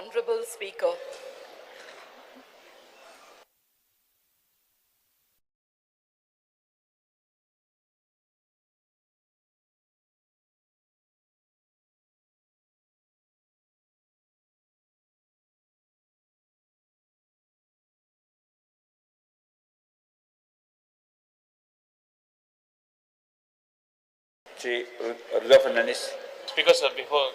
Honorable Speaker. Shri Rudolf Fernandes. Speaker sir, before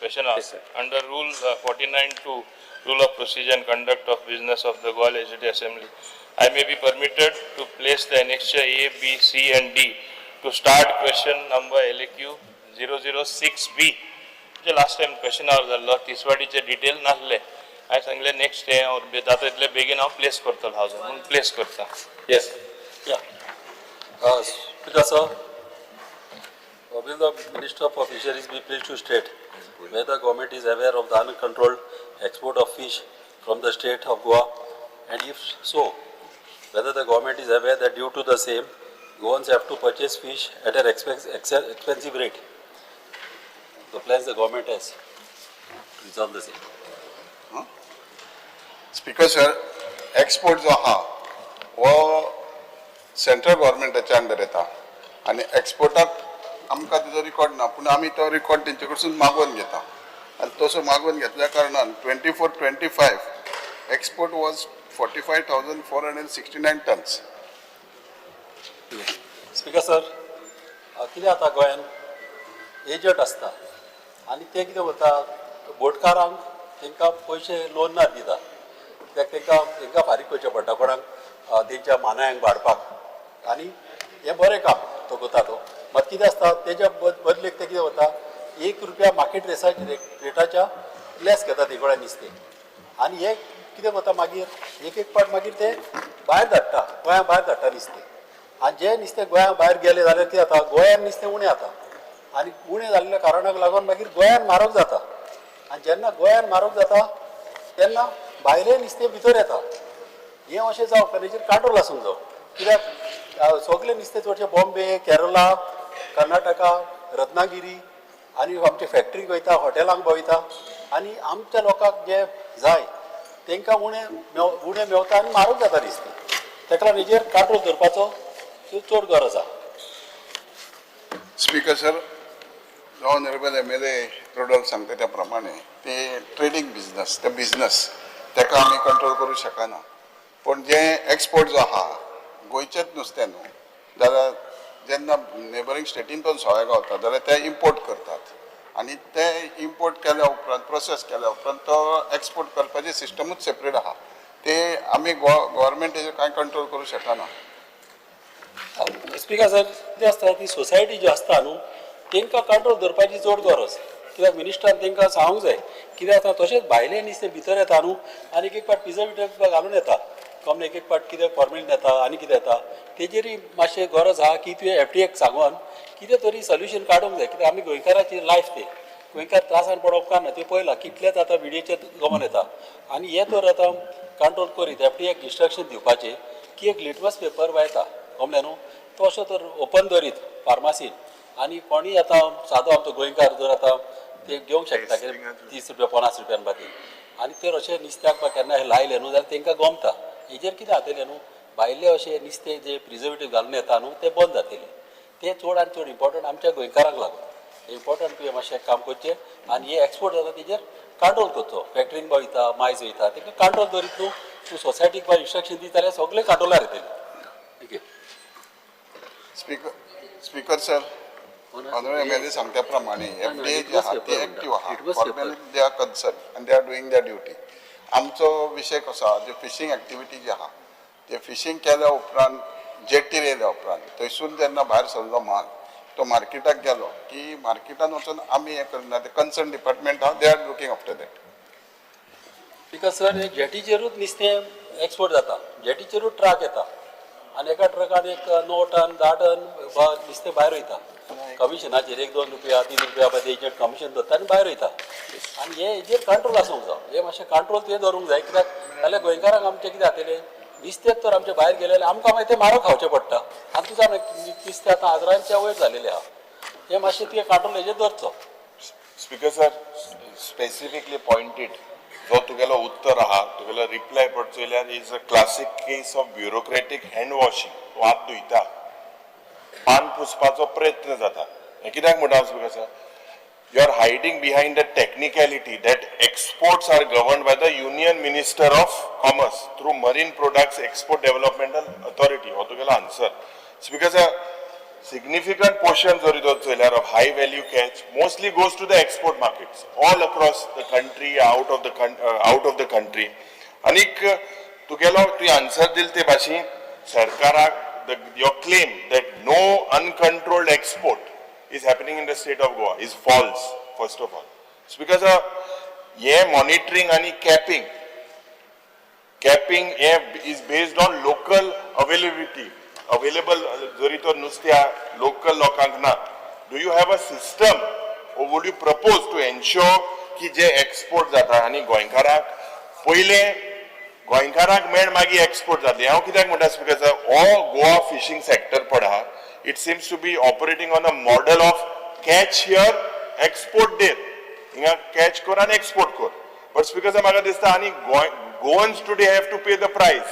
question Yes, sir. Under Rule 49(2), Rule of Procedure and Conduct of Business of the Goa Legislative Assembly, I may be permitted to place the annexure A, B, C and D to start question number LAQ 006B. J last time question our जाल्लो तिसवाडीचे detail नासले, हांवें सांगलें next हें हांव जाता तितले बेगीन हांव प्लेस करतलो हावज म्हणून प्लेस करता. Yes. Yeah. Speaker sir, will the Minister for Fisheries be pleased to state whether the government is aware of the uncontrolled export of fish from the state of Goa, and if so, whether the government is aware that due to the same, Goans have to purchase fish at an expensive rate? The plans the government has to resolve the same. Speaker sir, export जो आहा हो central गव्हर्मेंटाच्या under येता आनी एक्सपोर्टाक आमकां तेजो record ना, पूण आमी तो रिकॉर्ड तेंचे कडसून मागोवन घेता आनी तसो मागोवन घेतल्या कारणान 24-25 export was 45,469 tons. Speaker sir, कितें जाता गोंयान एजंट आसता आनी ते कितें करता, बोटकारांक तांकां पयशे लोन ना दिता, कित्याक तांकां फारीक करचें पडटा कोणाक तेंच्या मानायांक भाडपाक, आनी हें बरें काम तो करता तो. मात कितें आसता तेज्या बदलेक ते कितें करता, 1 रुपया मार्केट रेटाच्या लेस घेता ते कडेन नुस्तें, आनी हे कितें करता मागीर एक एक पाट मागीर ते भायर धाडटा, गोंया भायर धाडटा नुस्तें. आनी जें नुस्तें गोंया भायर गेलें जाल्यार कितें जाता, गोंयान नुस्तें उणें जाता, आनी उणें जाल्ल्या कारणाक लागून मागीर गोंयान म्हारग जाता, आनी जेन्ना गोंयान म्हारग जाता तेन्ना भायलें नुस्तें भितर येता. हें अशें जावंक जाय, हेजेर कंट्रोल आसूंक जाय, कित्याक सगळें नुस्तें चडशें बॉम्बे, केरला, कर्नाटका, रत्नागिरी आनी आमच्या फॅक्टरीक वयता, हॉटेलांक वयता, आनी आमच्या लोकांक जें जाय तांकां उणें मेवता आनी म्हारग जाता नुस्तें. ताका लागून हेजेर कंट्रोल दवरपाचो चड गरज आसा. स्पीकर सर, जो ऑनरेबल MLA Rudolf सांगता त्या प्रमाणे ते ट्रेडींग बिजनस, ते बिजनस ताका आमी कंट्रोल करूं शकना, पूण जे एक्सपोर्ट जो आहा गोंयचेच नुस्तें न्हू, जाल्यार जेन्ना नेबरींग स्टेटीन पण सोळे गावता जाल्यार ते इम्पोर्ट करतात आनी ते इम्पोर्ट केल्या उपरांत प्रोसेस केल्या उपरांत तो एक्सपोर्ट करपाची सिस्टमूच सेपरेट आहा, ते आमी गव्हर्मेंट तेजेर कांय कंट्रोल करूं शकना. स्पीकर सर, कितें आसता ती सोसायटी जी आसता न्हू तांकां कंट्रोल दवरपाची चड गरज, कित्याक मिनिस्टरान तांकां सांगूंक जाय. कितें जाता तशेंच भायलें नुस्तें भितर येता न्हू, आनी एक एक पाट प्रिजर्वेटिव घालून येता, कम एक एक पाट कितें फॉर्मेलिन येता आनी कितें येता, तेजेरूय मातशें गरज आहा की तुवें एफडीएक सांगून कितें तरी सोल्युशन काडूंक जाय, कित्याक आमी गोंयकाराची लायफ ते गोंयकार त्रासान पडप काय ना तें पळयलां, कितलेंच आतां विडियोचेर गमन येता. आनी हें तर आतां कंट्रोल करीत एफडीएक इन्स्ट्रक्शन दिवपाचें की एक लिटमस पेपर वयता कमलें न्हू, तो अशें तर ओपन दवरीत फार्मासीन, आनी कोणूय आतां सादो आमचो गोंयकार जर आतां ते घेवंक शकता कितें 30 रुपया 50 रुपयान बाकी, आनी तर अशें नुस्त्याक बा केन्ना लायलें न्हू जाल्यार तांकां गमता. हेजेर कितें जातलें न्हू, भायले अशें नुस्तें जें प्रिजर्वेटीव घालून येता न्हू तें बंद जातलें. तें चड आनी चड इम्पोर्टंट आमच्या गोंयकारांक लागून इम्पोर्टंट तुवें मातशें काम करचें, आनी हे एक्सपोर्ट जाता तेजेर कंट्रोल करचो. फॅक्टरीन बा वयता, मायज वयता, तांकां कंट्रोल दवरीत न्हू तूं सोसायटीक बा इन्स्ट्रक्शन दिता जाल्यार सगळें कंट्रोलार येतलें. Okay. Speaker sir, honourable MLA सांगत्या प्रमाणे एफडीए जे आहा ते एक्टीव आहा, formally they are concern आनी they are doing their duty. आमचो विशय कसो आहा, जे फिशींग एक्टिविटी जी आहा ते फिशींग केल्या उपरांत जेटीर येयल्या उपरांत थंयसून जेन्ना भायर सरलो म्हाल तो मार्केटाक गेलो की मार्केटान वचून आमी हें करना, ते कन्सर्न डिपार्टमेंट आहा, they are looking after that. Because sir, हे जेटीचेरूच नुस्तें एक्सपोर्ट जाता, जेटीचेरूच ट्रक येता, आनी एका ट्रकान एक 9 टन 10 टन नुस्तें भायर वयता कमिशनाचेर, 1-2 रुपया 3 रुपया बा एजंट कमिशन धरता आनी भायर वयता. आनी हे हेजेर कंट्रोल आसूंक जाय, हे मातशें कंट्रोल तुवें दवरूंक जाय, कित्याक जाल्यार गोंयकारांक आमचें कितें जातलें, नुस्तें तर आमचें भायर गेलें जाल्यार आमकां मागीर तें म्हारग खावचें पडटा. आनी तुजें नुस्तें आतां हजरांच्या वयर जालेलें आहा, हें मातशें तुवें कंट्रोल हेजेर दवरचो. Speaker sir, specifically pointed जो तुगेलो उत्तर आहा, तुगेलो रिप्लाय पड चोयल्यार is a classic case of bureaucratic hand washing. तूं हात धुयता, पान पुसपाचो प्रयत्न जाता. हें कित्याक म्हणटा हांव sir, you are hiding behind the technicality that exports are governed by the Union Minister of Commerce through Marine Products Export Developmental Authority. हो तुगेलो answer. Because a significant portion जरी तो चोयल्यार of high value catch mostly goes to the export markets all across the country, out of the country. आनीक तुगेलो तुवें answer दिले ते भाशेन सरकाराक your claim that no uncontrolled export is happening in the state of Goa is false, first of all. It's because hey monitoring आणि capping हे is based on local availability, available जरी तो नुस्त्या लोकल लोकांक ना. Do you have a system or would you propose to ensure की जे export जाता आनी गोंयकाराक पयले गोंयकाराक मेळ, मागीर एक्सपोर्ट जातली? हांव कित्याक म्हणटा स्पिकर सर, हो गोवा फिशींग सेक्टर पळय, it seems to be operating on a model of catch here, export there. हिंगा कॅच कर आनी एक्सपोर्ट कर. बट स्पिकर सर, म्हाका दिसता आनी Goa Goans today have to pay the price.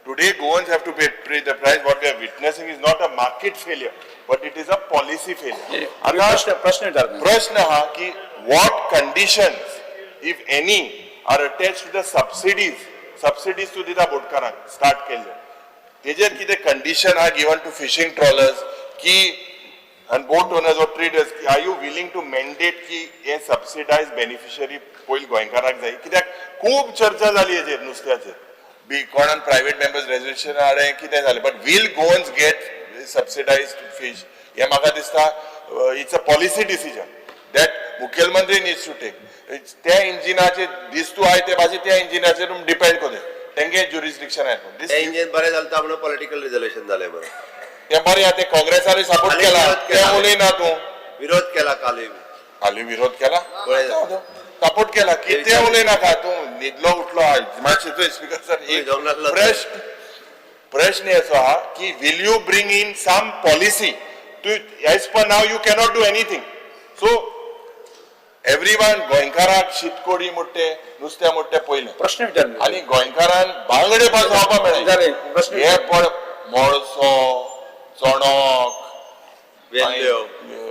Today, Goans have to pay the price. What we are witnessing is not a market failure, but it is a policy failure. आता प्रश्न प्रश्न विचारता. प्रश्न हा की what conditions, if any, are attached to the subsidies? Subsidies तूं दिता बोटकारांक start केल्ले, तेजेर कितें कंडिशन आहा given to fishing trawlers की आनी boat owners or traders? Are you willing to mandate की हे सबसिडायज बेनिफिशरी पयलीं गोंयकाराक जाय? कित्याक खूब चर्चा जाली हेजेर, नुस्त्याचेर बी कोणान प्रायवेट मेंबर्स रेजोल्युशन हाडलें, कितें जालें, but will Goans get subsidized fish? हें म्हाका दिसता it's a policy decision that मुखेलमंत्री नीड्स टू टेक. त्या इंजिनाचे दीस तूं आय ते भाशेन त्या इंजिनाचेर डिपेंड कोते तेंगे जुरिस्डिक्शन आहे. ते इंजिन बरें जालें म्हणून पॉलिटिकल रिझोल्युशन जालें बरें. ते बरें आहा, ते काँग्रेसानूय सपोर्ट आनी केला. विरोध ते केला. उलयना तूं. विरोध केला कालूय. खाली विरोध केला. पळय. सपोर्ट केला. कितें उलयनाका तूं. न्हिदलो उठलो आयज मातशें तुवें स्पिकर सर एक न्हिदोंक नासलो. प्रश्न प्रश्न असो आहा की will you bring in some policy to? As per now you cannot do anything. So every one गोंयकाराक शीतकोडी मोडटे, नुस्त्या मोडटे पयलें. प्रश्न विचार. आनी गोंयकारान बांगडे पास खावपाक मेळ्ळे. जालें, प्रश्न हे पळ, मोळसो, चणक, वेल्ल्यो,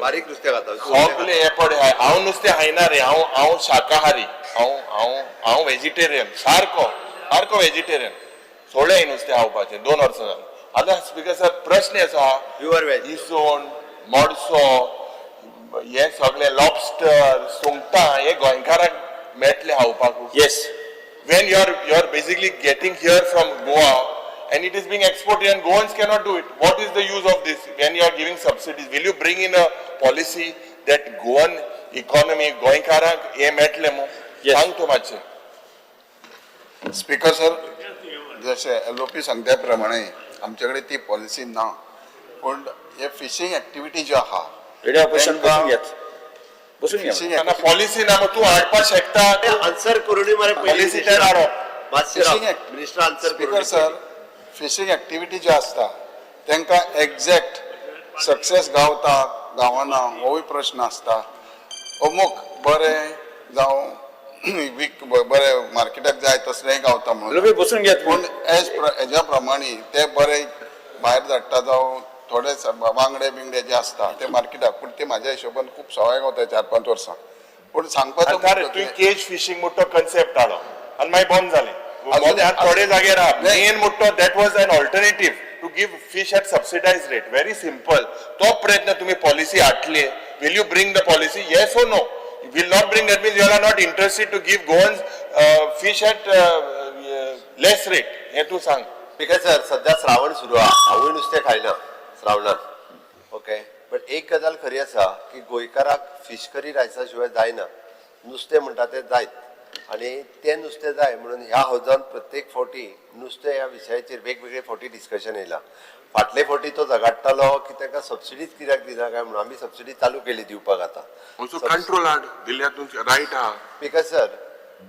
बारीक नुस्तें खाता. सगळे हे पळय. हांव नुस्तें खायना रे. हांव हांव शाकाहारी. हांव हांव हांव व्हेजिटेरियन, सारको सारको व्हेजिटेरियन. सोडलें नुस्तें खावपाचें 2 वर्सां जालीं आतां. स्पिकर सर, प्रश्न असो आहा, प्युअर व्हेज. इसवण, मोडसो, हे सगळे लॉबस्टर, सुंगटां हे गोंयकाराक मेळटले खावपाक? Yes. When you are basically getting here from Goa and it is being exported and Goans cannot do it. What is the use of this when you are giving subsidies? Will you bring in a policy that Goan economy, गोंयकारांक हे मेळटलें मू? Yes. सांग तूं मातशें. Speaker sir, जशें LOP सांगता प्रमाणे आमचे कडेन ती पॉलिसी ना, पूण हे फिशींग एक्टिविटी ज्यो आहा रेडी ऑपरेशन. बसून घेत, बसून घे. फिशींग ना पॉलिसी ना, मग तूं हाडपाक शकता. आन्सर करूनय मरे. पॉलिसी तें हाडप. मातशें fishing minister answer. Speaker sir, fishing activity ज्यो आसता तांकां एग्जॅक्ट सक्सेस गावता गावना होय प्रश्न आसता. अमूक बरें जावं वीक, बरें मार्केटाक जाय तसलेंय गावता म्हणून. लोबी, बसून घेत. पूण एज हेज्या प्रमाणे ते बरे भायर धाडटा जावं थोडे बांगडे बिंगडे जे आसता ते मार्केटाक, पूण ते म्हाज्या हिशोबान खूब सवाय गावता 4-5 वर्सां. पूण सांगपाचो आनी मुद्दो तुवें केज फिशींग मोठो कन्सेप्ट हाडलो आनी मागीर बंद जालें. अजून- थोडे जागेर आहा. नाही. मेन मोठो that was an alternative to give fish at subsidized rate, very simple. तो प्रयत्न तुम्ही पॉलिसी हाडली? Will you bring the policy, yes or no? Will not bring, that means you are not interested to give Goans fish at less rate. हें तूं सांग. Because sir, सध्या श्रावण सुरू आहा. हांवूय नुस्तें खायना श्रावणान, ओके. बट एक गजाल खरी आसा की गोंयकाराक फीश करी रायसा शिवाय जायना. नुस्तें म्हणटा तें जायत आनी तें नुस्तें जाय म्हणून ह्या हावजान प्रत्येक फावटी नुस्तें ह्या विशयाचेर वेगवेगळे फावटी डिस्कशन येयलां. फाटले फावटी तो झगडटालो की ताका सबसिडीच कित्याक दिना काय म्हणून. आमी सबसिडी चालू केली दिवपाक आतां. कंट्रोल हाड दिल्यार तुमचें रायट आहा. Because sir,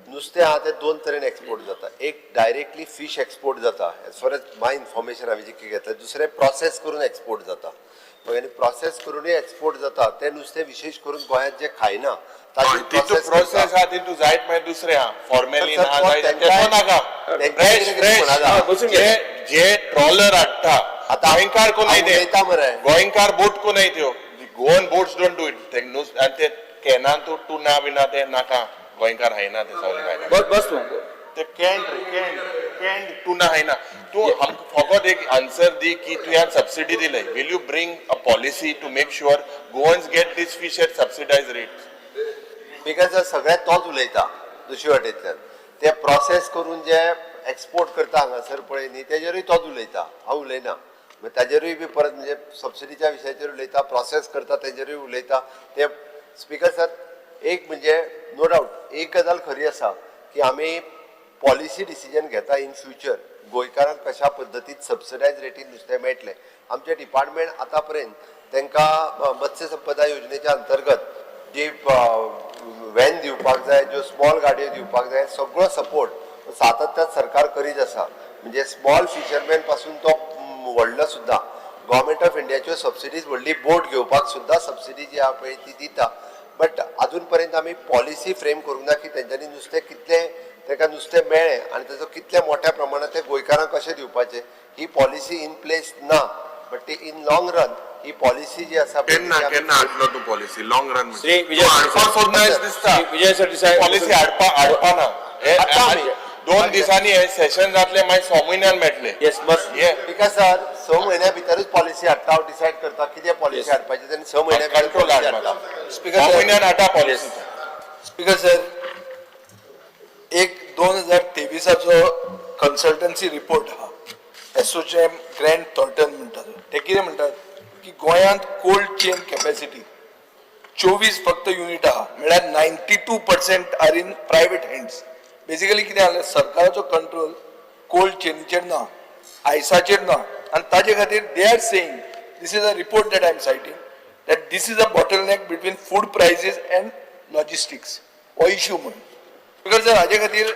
नुस्तें आहा तें दोन तरेन एक्सपोर्ट जाता. एक डायरेक्टली फीश एक्सपोर्ट जाता, as far as my information हांवें जितकें घेतलें. दुसरें प्रोसेस करून एक्सपोर्ट जाता. आनी प्रोसेस करूनय एक्सपोर्ट जाता तें नुस्तें विशेश करून गोंयांत जें खायना ताजी तितू प्रोसेस आहा तितू जायत मागीर दुसरें आहा फॉर्मेली तर ना सर, जायत तेंकां- तें नाका. तेंकां फ्रेश कितें फ्रेश म्हणा बसून घे. जे जे ट्रॉलर हाडटा आतां गोंयकार कोण हांव ते उलयता मरे. गोंयकार बोट कोण त्यो. Goan boats don't do it. आनी ते कॅनान तूं टुना बिना ते नाका. गोंयकार खायना ते सगळे खायना. बस बस तूं. ते कॅन्ड कॅन्ड कॅन्ड टुना खायना तूं. आमकां फकत एक आन्सर दी की तुवें सबसिडी दिले, will you bring a policy to make sure Goans get this fish at subsidise rate? Because सगळ्यात तोच उलयता दुसरी वाटेंतल्यान ते प्रोसेस करून जे एक्सपोर्ट करता हांगासर पळय न्ही तेजेरूय तोच उलयता, हांव उलयना. मागीर ताजेरूय बी परत म्हणजे सबसिडीच्या विशयाचेर उलयता, प्रोसेस करता तेजेरूय उलयता ते. स्पिकर सर, एक म्हणजे नो डावट एक गजाल खरी आसा की आमी पॉलिसी डिसिजन घेता इन फ्युचर गोंयकारांक कशा पद्दतीन सबसिडायज रेटीन नुस्तें मेळटलें. आमचें डिपार्टमेंट आतां पर्यंत तांकां मत्स्य संपदा योजनेच्या अंतर्गत जी व्हॅन दिवपाक जाय, ज्यो स्मॉल गाडयो दिवपाक जाय, सगळो सपोर्ट सातत्यान सरकार करीत आसा. म्हणजे स्मॉल फिशरमॅन पासून तो व्हडलो सुद्दां गव्हर्मेंट ऑफ इंडियाच्यो सबसिडीज, व्हडली बोट घेवपाक सुद्दां सबसिडी जी आहा पळय ती दिता. बट अजून पर्यंत आमी पॉलिसी फ्रेम करूंक ना की तेंच्यांनी नुस्तें कितलें, ताका नुस्तें मेळ्ळें आनी ताजो कितल्या मोठ्या प्रमाणात ते गोंयकारांक कशें दिवपाचें, ही पॉलिसी इन प्लेस ना. बट ती in long run he policy जी आसा पळय, केन्ना ती आमी केन्ना हाडलो तूं policy long run? Shri Vijay हाडपा सोदना दिसता. श्री विजय सरदेसाय. पॉलिसी हाडपा हाडपा ना. हे आतां आमी- दोन दिसांनी हे सेशन जातले, मागीर स म्हयन्यान मेळटले. येस, बस. हे because sir, स म्हयन्या भितरूच पॉलिसी हाडटा. हांव डिसायड करता कितें पॉलिसी हाडपाची तेन्ना स म्हयन्या भितर कंट्रोल पॉलिसी हाडपा. हाडटा. स म्हयन्यान हाडटा पॉलिसी. स्पीकर सर, एक 2023आचो कन्सल्टन्सी रिपोर्ट आहा, एसोचेम ग्रँड थॉर्टन म्हणटा तो. ते कितें म्हणटात की गोंयांत कोल्ड चेन कॅपॅसिटी 24 फक्त युनिट आहा, म्हळ्यार 92% are in private hands. Basically कितें जालें, सरकाराचो कंट्रोल कोल्ड चेनीचेर ना, आयसाचेर ना. आनी ताजे खातीर they are saying, this is a report that I am citing, that this is a bottleneck between food prices and logistics हो इश्यू म्हणून. Because जर हाजे खातीर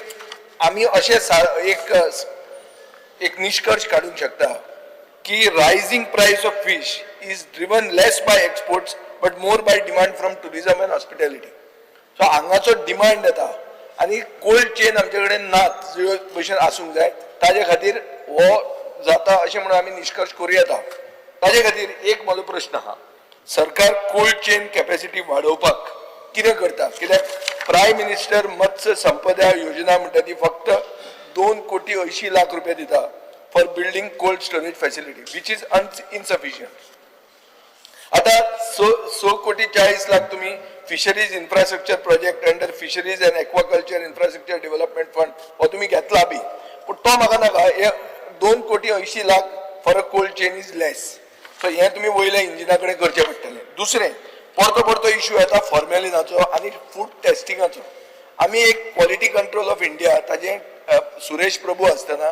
आमी अशें एक एक निश्कर्श काडूंक शकता की rising price of fish is driven less by exports but more by demand from tourism and hospitality. So हांगाचो डिमांड येता आनी कोल्ड चेन आमचे कडेन नात ज्यो भशेन आसूंक जाय, ताजे खातीर हो जाता अशें म्हणून आमी निश्कर्श करूं येता. ताजे खातीर एक म्हजो प्रश्न आहा, सरकार कोल्ड चेन कॅपॅसिटी वाडोवपाक कितें करता? कित्याक प्रायम मिनिस्टर मत्स्य संपदा योजना म्हणटा ती फक्त 2 कोटी 80 लाख रुपया दिता for building cold storage facility, which is insufficient. आता 6 कोटी 40 लाख तुम्ही fisheries infrastructure project under Fisheries and Aquaculture Infrastructure Development Fund हो तुम्ही घेतला बी, पूण तो म्हाका नाका. हे 2 कोटी 80 lakh for a cold chain is less. So हें तुमी वयल्या इंजिना कडेन करचें पडटलें. दुसरें, परतो परतो इश्यू येता फॉर्मेलिनाचो आनी फूड टेस्टिंगाचो. आमी एक क्वॉलिटी कंट्रोल ऑफ इंडिया ताजें सुरेश प्रभू आसतना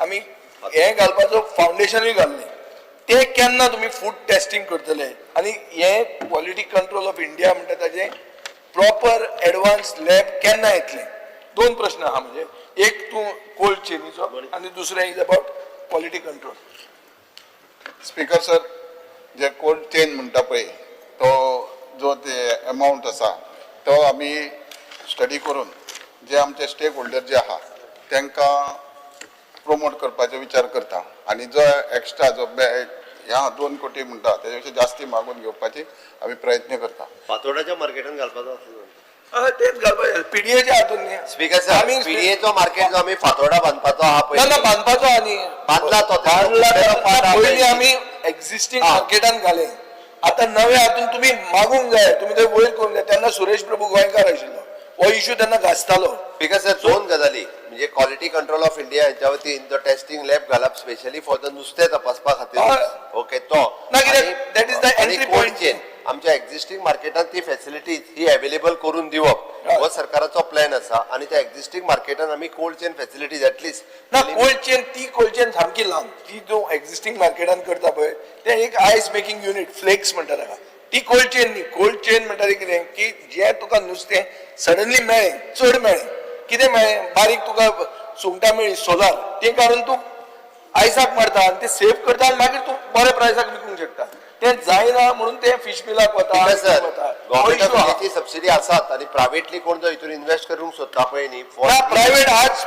आमी हें घालपाचो फावंडेशनूय घाल्लें. ते केन्ना तुमी फूड टेस्टिंग करतले आनी हे क्वॉलिटी कंट्रोल ऑफ इंडिया म्हणटा ताजें प्रॉपर एडवान्स लॅब केन्ना येतलें? दोन प्रश्न आहा म्हणजे, एक तूं कोल्ड चेनीचो आनी दुसरें is about quality control. Speaker sir, J cold chain म्हणटा पळय तो जो ते अमावंट आसा तो आमी स्टडी करून जे आमचे स्टेक होल्डर जे आहा तांकां प्रोमोट करपाचो विचार करता आनी जो एक्स्ट्रा जो ह्या 2 कोटी म्हणटा तेजे पेक्षा जास्ती मागून घेवपाची आमी प्रयत्न करता. फातोर्डाच्या मार्केटान घालपाचो आसलो. हय, तेच घालपाचें पीडीएच्या हातून न्ही. स्पीकर सर, पीडीएचो मार्केट जो आमी फातोर्डा बांदपाचो आहा ना ना पळय, बांदपाचो आनी बांदला तो. बांदला. त्याचो पाट आहा पयलीं पळय. आमी एक्झिस्टींग मार्केटान घाले, आतां नव्या हातून तुमी मागूंक जाय, तुमी ते वयर करूंक जाय. तेन्ना सुरेश प्रभू गोंयकार आशिल्लो, हो इश्यू तेन्ना गाजतालो. Because sir, दोन गजाली म्हणजे क्वॉलिटी कंट्रोल ऑफ इंडिया हेंच्या वतीन जो टेस्टिंग लॅब घालप स्पेशली फॉर the नुस्तें तपासपा खातीर, ओके, तो ना, कित्याक that is the entry point. Chain आमच्या एक्झिस्टींग मार्केटात ती फॅसिलिटीज ही अवेलेबल करून दिवप हो सरकाराचो प्लॅन आसा आनी त्या एक्झिस्टींग मार्केटान आमी cold chain facilities at least ना, कोल्ड चेन, ती कोल्ड चेन सामकी ल्हान. ती तूं एक्झिस्टींग मार्केटान करता पळय तें एक आयस मेकिंग युनीट फ्लेक्स म्हणटा ताका, ती कोल्ड चेन न्ही. कोल्ड चेन म्हणटा तें कितें की जें तुका नुस्तें सडनली मेळ्ळें, चड मेळ्ळें, कितें मेळ्ळें, बारीक तुका सुंगटां मेळ्ळी सोलार, तें काडून तूं आयसाक मारता आनी ते सेव करता आनी मागीर तूं बऱ्या प्रायसाक विकूंक शकता. ते जायना म्हणून ते फिश मिलाक वता स्पीकर सर, वता. गव्हर्मेंट हो ऑफ issue आहा. इंडियाची सबसिडी आसात आणि प्रायव्हेटली कोण जो हितून इन्व्हेस्ट करूंक सोदता पळय न्ही ना प्रायव्हेट आज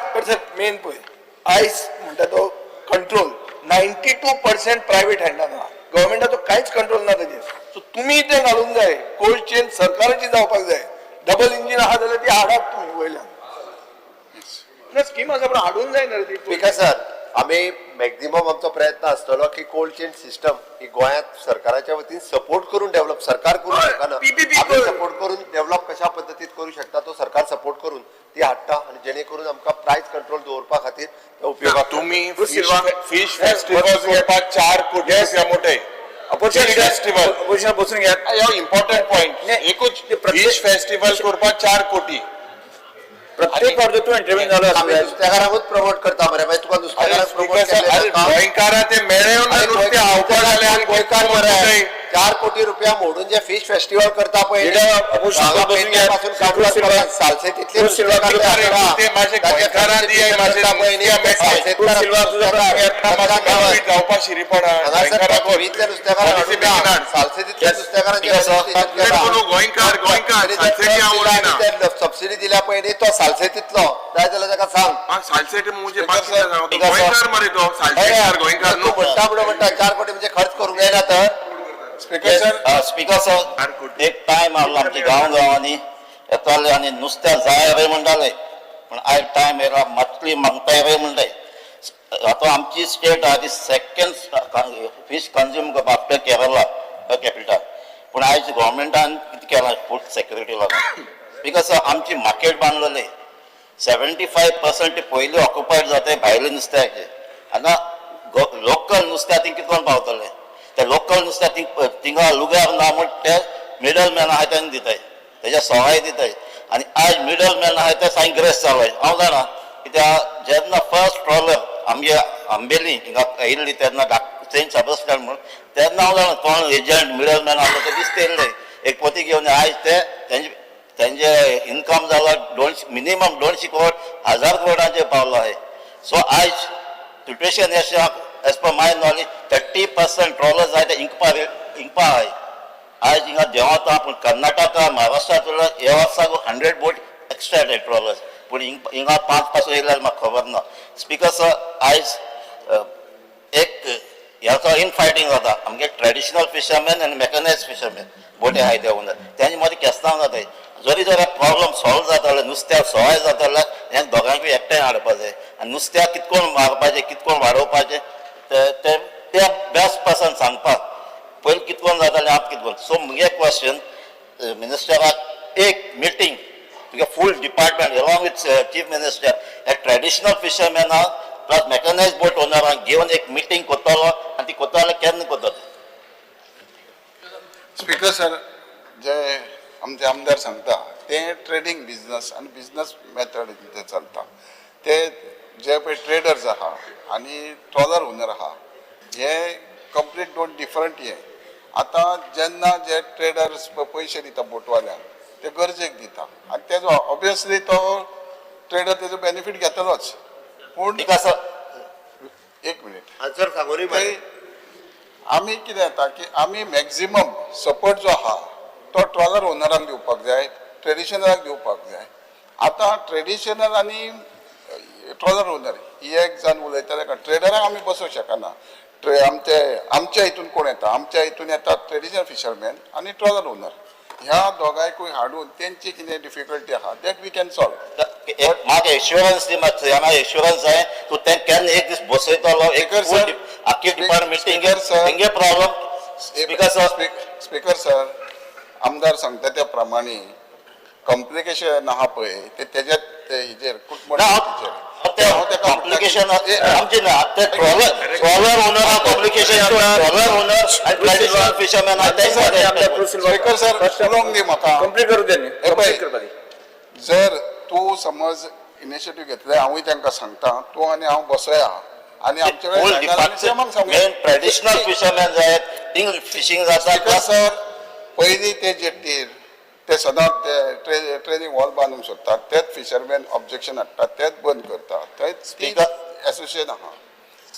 मेन पळय आयज म्हणटा तो कंट्रोल 92% प्रायव्हेट हँडान आहा. गव्हर्मेंटाचो कांयच कंट्रोल ना ताजेर. सो तुमी तें घालूंक जाय, कोल्ड चेन सरकाराची जावपाक जाय. डबल इंजीन आहा जाल्यार ती हाडात तुमी वयल्यान. ना स्कीम आसा पण हाडूंक जाय न्ही रे ती. स्पीकर सर, आमी मॅक्झिमम आमचो प्रयत्न आसतलो की कोल्ड चेन सिस्टम ही गोंयांत सरकाराच्या वतीन सपोर्ट करून डेव्हलप सरकार करूंक हय, शकना, PPP आमी कर. सपोर्ट करून डेव्हलप कशा पद्दतीन करू शकता तो सरकार सपोर्ट करून ती हाडटा आनी जेणे करून आमकां प्रायस कंट्रोल दवरपा खातीर ते उपयोगाक तुम्ही सिल्वा. फिश फेस्टिवल करपाक 4 कोटी रुपया मोठे अपोजिशन Fish festival. Opposition बसून घेयात. हो इम्पॉर्टंट पॉइंट. नाही, एकूच ते प्रत्येक- फिश फेस्टिवल करपाक 4 कोटी. प्रत्येक फावट तूं एंटरव्यू जालो आमी आसता. नुस्तेकारांकूच प्रमोट करता मरे, मागीर तुका अरे नुस्तेकारांक प्रमोट स्पीकर सर, अरे केलें जाता. गोंयकारा ते मेळेवन अरे नुस्तें खावपाक जालें आनी गोंयकार मरे, 4 कोटी रुपया मोडून जे फिश फेस्टिवल करता पळय Leader of opposition हांगा बसून पेडण्यां घेयात. पासून काडून सिल्वा. सालसेतीतले क्रूज सिल्वा नुस्तेकार अरे, आसा. ते मातशे ताचे गोंयकारां दियाय, मातशे करता पळय न्ही, नुस्त्या मेळटा. सालसेतकार क्रूज सिल्वा तुझा नुस्तेकार. बसून गांवात. जावपा शिरीपणा हांगासर गोंयकाराक पृथ्वीतल्या नुस्तेकारांक Policy हाडून ना. बेगीन हाड. सालसेतीतल्या नुस्तेकारांचे Yes, sir. registration केलां. गोंयकार गोंयकार तरी ते सालसेटी हांव दिला उलयना. आनी ते सबसिडी दिल्या पळय न्ही तो सालसेतीतलो जाय जाल्यार ताका सांग. हा, सालसेटी म्हणजे स्पीकर बाकी सर, सांगतो. Speaker sir. गोंयकार मरे तो सालसेटकार गोंयकार तूं न्हू. म्हणटा म्हणून म्हणटा 4 कोटी म्हणजे खर्च करूंक जायना तर. स्पीकर सर, स्पीकर सर, एक टायम आहलो आमच्या गांव गांवांनी येताले आनी नुस्त्या जाय रे म्हणटाले, पूण आयज टायम येयला मातली मागताय रे म्हणटाय. आतां आमची स्टेट आहा ती सेकंड फीश कंज्यूम करपा आफ्टर केरला कॅपिटल. पूण आयज गोवोरमेंटान कितें केलां फूड सेक्युरिटी लागून, because आमची मार्केट बांदलेली 75% पयलीं ऑक्युपायड जाता भायले नुस्त्याचे. आतां लोकल नुस्त्या ती कितकोन पावतले? ते लोकल नुस्त्या ती थिंगा लुगार ना म्हण ते मिडल मॅन आहाय तेंका दिताय, तेज्या सवाय दिताय. आनी आयज मिडल मॅन आहाय ते सामकें गिरेस्त जालाय. हांव जाणा कित्याक जेन्ना फर्स्ट ट्रॉलर आमगे आंबेली हिंगा येयल्ली तेन्ना सेंट सेबास्टियन म्हूण, तेन्ना हांव जाणा कोण एजंट मिडल मॅन आहलो ते दिसता येयल्ले एक पोती घेवन. आयज ते तेंचे तेंचे इनकम जाला 200, मिनिमम 200 करोड, 1000 करोडांचेर पावलो आहे. सो आयज सिट्युएशन अशें, as per my knowledge 30% trawlers आहाय ते इंकपा इंकपा आहाय. आयज हिंगा देंवता पूण कर्नाटका महाराष्ट्रांतलो ह्या वर्साक 100 बोट एक्स्ट्रा येताय ट्रॉलर्स, पूण हिंगा 5 पासून येयल्यार म्हाका खबर ना. स्पीकर सर, आयज एक ह्याचो इनफायटींग जाता आमगे ट्रेडिशनल फिशरमॅन आनी मेकनायज फिशरमॅन बोटी आहाय ते ओनर तेंचे मदीं केस्तांव जाताय. जरी जर प्रॉब्लम सॉल्व जाताले नुस्त्याक सवाय जाता जाल्यार हें दोगांकूय एकठांय हाडपा जाय आनी नुस्त्याक कितकोण मारपाचें कितकोण वाडोवपाचें ते ते ते बेस्ट पर्सन सांगपाक पयलीं कितकोण जातालें आतां कितकोण. सो मुगे क्वेश्चन मिनिस्टराक, एक मिटींग तुगे full department along with chief minister हे ट्रेडिशनल फिशरमॅनाक प्लस मेकनायज बोट ओनरांक घेवन एक मिटींग करतलो आनी ती करतलो जाल्यार केन्ना करतलो? स्पीकर सर, जे आमचे आमदार सांगता ते ट्रेडींग बिझनस आनी बिझनस मेथड ते चलता. ते जे पळय ट्रेडर्स आहा आनी ट्रॉलर ओनर आहा हे कंप्लीट दोन डिफरंट हे. आतां जेन्ना जे ट्रेडर्स पयशे दिता बोटवाल्यांक ते गरजेक दिता आनी तेजो ऑब्वियसली तो ट्रेडर तेजो बेनिफीट घेतलोच. पूण because एक मिनीट, आन्सर सांगूनय ते आमी कितें जाता की आमी मॅक्झिमम सपोर्ट जो आहा तो ट्रॉलर ओनरांक दिवपाक जाय, ट्रेडिशनलाक दिवपाक जाय. आतां ट्रेडिशनल आनी ट्रॉलर ओनर ही एक जाण उलयताले, ट्रेडरांक आमी बसोवंक शकना. ट्रे आमचे आमच्या हितून कोण येता? आमच्या हितून येतात ट्रेडिशनल फिशरमॅन आनी ट्रॉलर ओनर. ह्या दोगांयकूय हाडून तेंची कितें डिफिकल्टी आहा that we can solve. एक म्हाका एश्युरन्स दी मातसो, हांगा एश्युरन्स जाय तूं तें केन्ना एक दीस बसयतलो एक Speaker sir, आख्खी डिपार्टमेंट मिटींग Speaker sir. तेंगे problem. Speaker sir, speaker sir, आमदार सांगता त्या प्रमाणे कॉम्प्लिकेशन आहा पळय ते तेज्यात ते हेजेर ना, ते कॉम्प्लिकेशन आमचे ना ते trawler owner complication, trawler owner आनी ट्रेडिशनल फिशरमॅन. स्पीकर सर, उलोवंक दी म्हाका. कंप्लीट करू त्यांनी. हे पळय. कंप्लीट करपा दी. जर तूं समज इनिशिएटीव घेतले, हांवूय तांकां सांगता, तूं आनी हांव बसया आनी आमचे फूल कडेन जायना जाल्यार ते आमकां सांगूया. मेन ट्रेडिशनल फिशरमॅन जाय थिंग फिशींग जाता. स्पीकर सर, पयलीं ते जेट्टीर ते सदांच ते ट्रेनिंग हॉल बांदूंक सोदतात, तेच फिशरमॅन ऑब्जेक्शन हाडटात, तेच बंद करतात. थंय एसोसिएशन आहा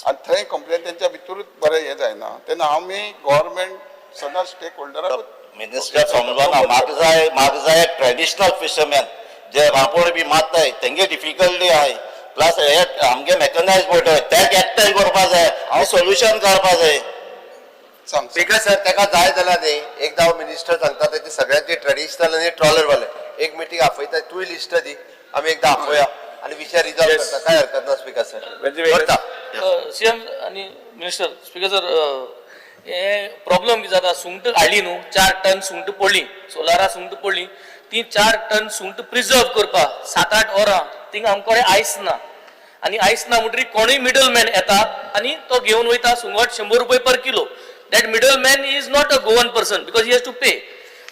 आनी थंय कंप्लेन तेंच्या भितरूच बरें हें जायना तेन्ना आमी गव्हर्मेंट सदांच स्टेक होल्डराक मिनिस्टर समजना म्हाका जाय, म्हाका जाय ट्रेडिशनल फिशरमॅन जे रांपोण बी मारताय तेंगे डिफिकल्टी आहाय, प्लस हे आमगे मेकनायज बोट आहाय तेक एकठांय करपा जाय आनी सोल्युशन काडपा जाय. सांग. स्पीकर सर, ताका जाय जाल्यार न्ही एकदां हांव मिनिस्टर सांगता तेचे सगळ्यांचे ट्रेडिशनल आनी ट्रॉलर वाले एक मिटींग आपयता. तूंय लिस्ट दी, आमी एकदां आपोवया आनी विशय रिजॉल्व करता. काय हरकत ना स्पीकर सर, करता. सीएम आनी मिनिस्टर, स्पीकर सर, हे प्रॉब्लम कितें जाता, सुंगट हाडली न्हू, 4 टन सुंगट पडली, सोलारा सुंगट पडली, ती 4 टन सुंगट प्रिजर्व करपाक 7-8 वरां थिंगा आमचे कडेन आयस ना आनी आयस ना म्हणटरी कोणूय मिडल मॅन येता आनी तो घेवन वयता सुंगट 100 रुपये per kilo. That middle man is not a Goan person because he has to pay.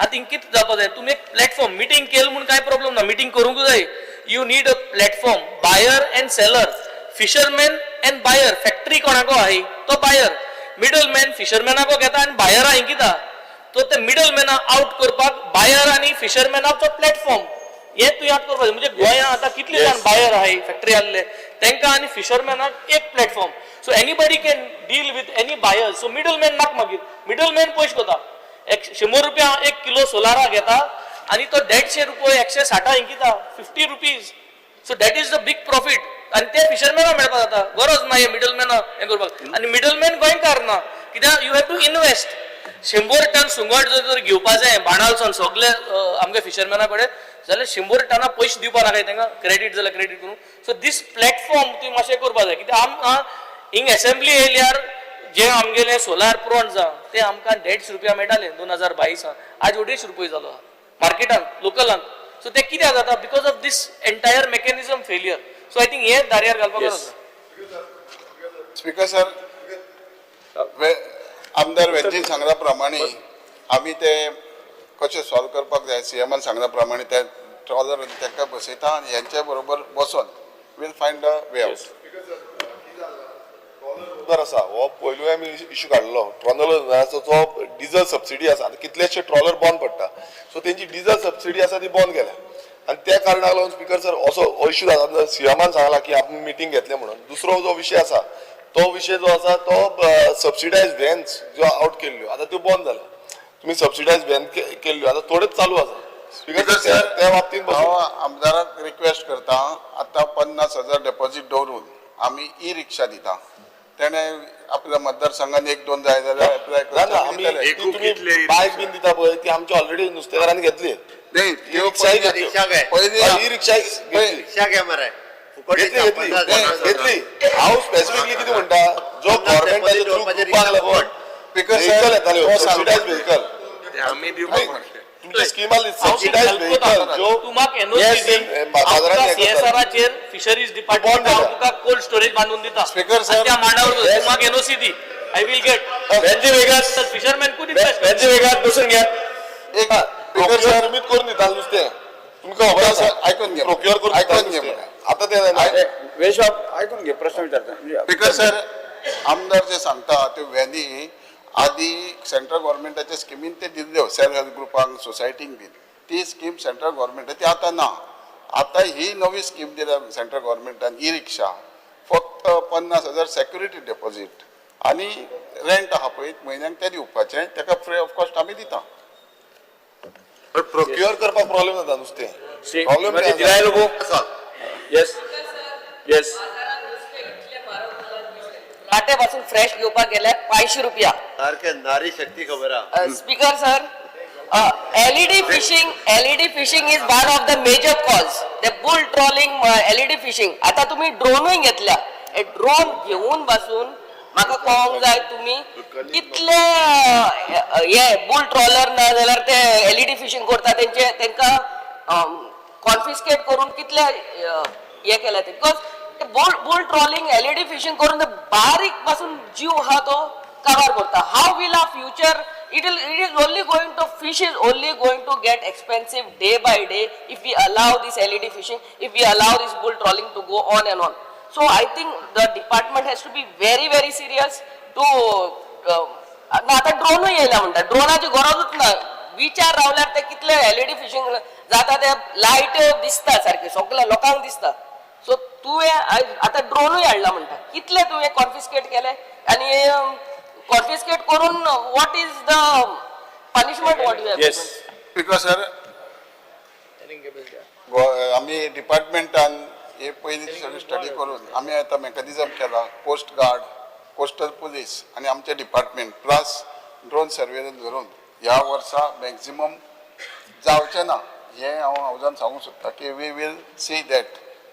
आतां हिंग कितें जावपा जाय, तुमी एक प्लॅटफॉर्म, मिटींग केली म्हूण कांय प्रॉब्लम ना, मिटींग करूंक जाय. You need a platform, buyer and seller, fisherman and buyer. Factory कोणाको आहाय तो बायर, मिडल मॅन फिशरमॅनाको घेता आनी बायरा हिंगिता. तो ते मिडल मॅना आवट करपाक बायर आनी फिशरमॅनाचो प्लॅटफॉर्म हे तूं याद करपाक जाय. म्हणजे गोंयांत आतां कितले जाण बायर आहाय, फॅक्टरी आहले तांकां आनी फिशरमॅनाक एक platform, so anybody can deal with any buyer. So middle man नाक, मागीर मिडल मॅन पयशे कोता, एक 100 रुपया एक किलो सोलारा घेता आनी तो 150 रुपये, 160 इंकिता, ₹50. So that is the big profit आनी ते फिशरमॅना मेळपाक जाता. गरज ना हे मिडलमॅना हें करपाक. आनी मिडलमॅन गोंयकार ना, कित्याक you have to invest. 100 ton सुंगट जर तर घेवपा जाय बाणालसून सगळे आमगे फिशरमॅना कडेन जाल्यार 100 टना पयशे दिवपा नाका तांकां, क्रेडीट जाल्यार क्रेडीट करूं. सो दीस प्लॅटफॉर्म तुवें मातशें करपा जाय, कित्याक आमकां हिंग एसेंब्ली येयल्यार जे आमगेले सोलार प्रोन्स आहा ते आमकां 150 रुपया मेळटाले 2022, आज 250 रुपये जालो मार्केटान लोकलान. सो ते कित्याक जाता? Because of this entire mechanism failure. So I think हे दार्यार घालपाक गरज आसा. स्पीकर सर, आमदार वेंजीन सांगल्या प्रमाणे आमी ते कशें सॉल्व करपाक जाय, सीएमान सांगल्या प्रमाणे ते ट्रॉलर तांकां बसयता आनी हेंच्या बरोबर बसोन we'll find a way out. उदर आसा हो पयलूय आमी इशू काडलो ट्रॉलर जो डिजल सबसिडी आसा. आतां कितलेशे ट्रॉलर बंद पडटा, सो तेंची डिजल सबसिडी आसा ती बंद केल्या आनी त्या कारणाक लागून स्पीकर सर असो हो इशू जाता. सीएमान सांगला की आमी मिटींग घेतले म्हणून. दुसरो जो विशय आसा तो विशय जो आसा तो सबसिडायज व्हॅन्स ज्यो आवट केल्ल्यो आतां त्यो बंद जाल्या. तुमी सबसिडायज व्हॅन केल्ल्यो आतां थोड्योच चालू आसा. स्पीकर सर, त्या बाबतींत बसून हांव आमदाराक रिक्वेस्ट करता, आतां 50,000 डेपॉझीट दवरून आमी ई रिक्षा दिता. तेणे आपल्या मतदारसंघात एक दोन जाय जाल्यार एप्लाय ना ना, आमी करचे. ती तुमी बायक बीन दिता पळय, ती आमची ऑलरेडी नुस्तेकारांनी घेतली. नाही, ई रिक्षाय घेतली. रिक्षा घे. पयलीं ई रिक्षा घेतली. रिक्षा घे मरे, फुकट. घेतली, घेतली, घेतली. हांव स्पेसिफिकली कितें म्हणटा, जो गव्हर्मेंटाच्या थ्रू ग्रुपाक लागून स्पीकर व्हेकल येताल्यो, सर, सबसिडायज व्हेकल. तुमची स्कीम आसली सबसिडायज व्हेकल ज्यो तूं म्हाका एनओसी दी, बाजारांत हें करतात. सीएसआराचेर फिशरीज डिपार्टमेंट बंद हांव जाता. तुका कोल्ड स्टोरेज बांदून दिता. Speaker sir. आनी त्या मांडावर तूं म्हाका NOC the, I will get. Venzy Vegas, fisherman could invest. Venzy Vegas, बसून घ्या. एक स्पीकर प्रोक्युअर सर, तुमीच करून दिता नुस्तें, तुमकां खबर आसा. सर, आयकून घे. प्रोक्युअर करून दिता आयकून घे नुस्तें. मरे. आतां तें जायना. वेशबाब, आयकून घे, प्रश्न विचारता. स्पीकर सर, आमदार जे सांगता त्यो व्हॅनी आदी सेंट्रल गव्हर्मेंटाच्या स्किमीन ते दिल्ल्यो सेल्फ हेल्प ग्रुपांक, सोसायटींक बीन. ती स्कीम सेंट्रल गव्हर्मेंटाची आतां ना. आतां ही नवी स्कीम दिल्या सेंट्रल गव्हर्मेंटान, ई रिक्षा. फक्त 50,000 सेक्युरिटी डेपॉझीट आनी रेंट आहा पळय म्हयन्याक तें दिवपाचें, ताका फ्री ऑफ कॉस्ट आमी दिता. प्रोक्युअर करपाक प्रॉब्लेम जाता नुस्तें. श्री प्रॉब्लेम श्रीमती दिलाय लोबो. Yes yes. काटे पासून फ्रेश घेवपाक गेल्यार 500 रुपया. सारकें, नारी शक्ती खबर आहा. Speaker sir, LED fishing, LED fishing is one of the major cause, the bull trawling, LED fishing. आता तुम्ही ड्रोनूय घेतल्या. ड्रोन घेऊन बसून म्हाका कळोंक जाय, तुमी कितले हे बुल ट्रॉलर ना जाल्यार ते एलईडी फिशींग करता तेंचे तेंकां कॉन्फिस्केट करून कितले हे केले ते? Because bull trawling, LED fishing करून ते बारीक पासून जीव आहा तो काबार करता. How will a future, it is only going to, fish is only going to get expensive day by day if we allow this LED fishing, if we allow this bull trawling to go on and on. So I think the department has to be very very serious to ना आतां ड्रोनूय येयला म्हणटा, ड्रोनाची गरजूच ना. विचार रावल्यार ते कितले LED fishing जाता, ते लायट दिसता सारखे सगल्या लोकांक दिसता. सो तुवें आतां ड्रोनूय हाडला म्हणटा, कितले तुवें कॉन्फिस्केट केले आनी कॉन्फिस्केट करून what is the punishment what you yes. Because sir, आमी डिपार्टमेंटान हे पयलीं सगळी स्टडी करून आमी आतां मॅकॅनिजम केला, कोस्ट गार्ड, कोस्टल पुलीस आनी आमचे डिपार्टमेंट प्लस ड्रोन सर्वेलन्स धरून ह्या वर्सा मॅक्झिमम जावचें ना हें हांव हावजान सांगूंक सोदता की we will see that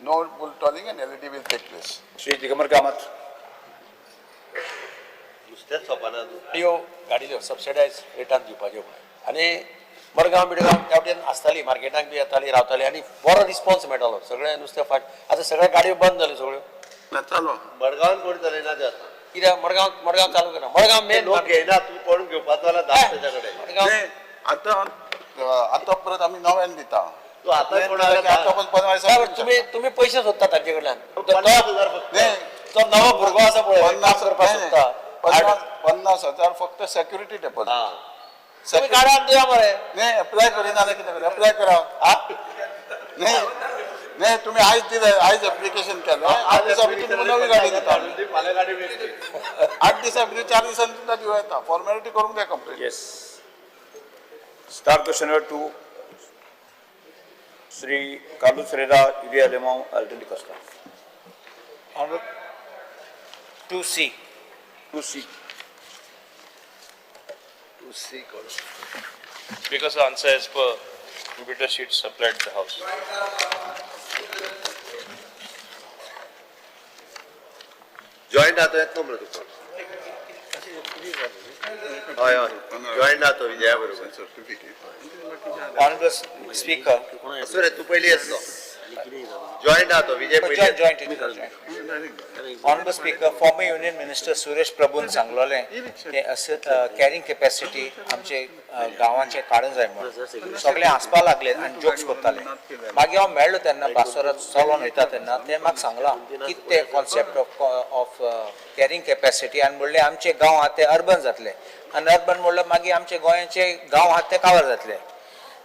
no bull trawling and LED will take place. Shri Digambar Kamat. नुस्तेंच सोंपना. गाडयो गाडयो सबसिडायज रेटान दिवपाच्यो म्हणून आनी मडगांव बिडगांव त्या वटेन आसताली, मार्केटाक बी येताली, रावताली आनी बरो रिस्पॉन्स मेळटालो. सगळें नुस्तें फाट आतां सगळ्यो गाडयो बंद जाल्यो सगळ्यो. चालू. मडगांवान कोण चलयना ते आतां. कित्याक मडगांव मडगांव चालू करा, मडगांव मेन. लोक घेयना, तूं कोण घेवपाचो जाल्यार धाड तेच्या कडेन. मडगांव. नाही, आतां आतां परत आमी नव्यान दिता. तूं आतां कोणाक आतां पण 15 दिसां. तुमी तुमी पयशे सोदता तांचे कडल्यान. 50,000 फक्त. नाही. तो नवो भुरगो आसा पळय, काम 50 करपाक सोदता. 50,000 फक्त सेक्युरिटी डेपॉझिट. हा. तुमी काडान दिया मरे. नाही, अप्लाय करिना जाल्यार कितें करूं? अप्लाय करा. नाही नाही, तुम्ही आयज दिले, आयज एप्लिकेशन केलें, 8 दिसां भितर तुमकां नवी गाडी दिता. फाल्यां गाडी मेळटली. 8 दिसां भितर, 4 दिसांनी तुमकां दिवं येता. फॉर्मेलिटी करूंक जाय complete. Yes. Star question number 2, Shri Carlos Ferreira, Yuri Alemao, Alton D'Costa. 2C. 2C. 2C कोण? Because the answer as per computer sheet supplied the house. Joint आतो येतलो मरे तुका. हय हय, जॉयंट आतो विजया बरोबर. Certificate. Honorable Speaker, आसूं रे, तूं पयलीं येतलो. जॉयंट आतो विजय पयलीं. Joint, joint, joint. Honorable Speaker, former Union Minister Suresh प्रभून सांगलोलें ते कॅरिंग कॅपॅसिटी आमचे गांवांचे काडूंक जाय म्हणून सगळे हांसपा लागले आनी जोक्स करताले. मागीर हांव मेळ्ळो तेन्ना, बासोरात चलोन वयता तेन्ना ते म्हाका सांगलां कितें तें कॉन्सेप्ट ऑफ कॅरिंग कॅपॅसिटी आनी म्हणलें आमचे गांव आहा ते अर्बन जातले आनी अर्बन म्हणल्यार मागीर आमचे गोंयाचे गांव आहा ते कावर जातले.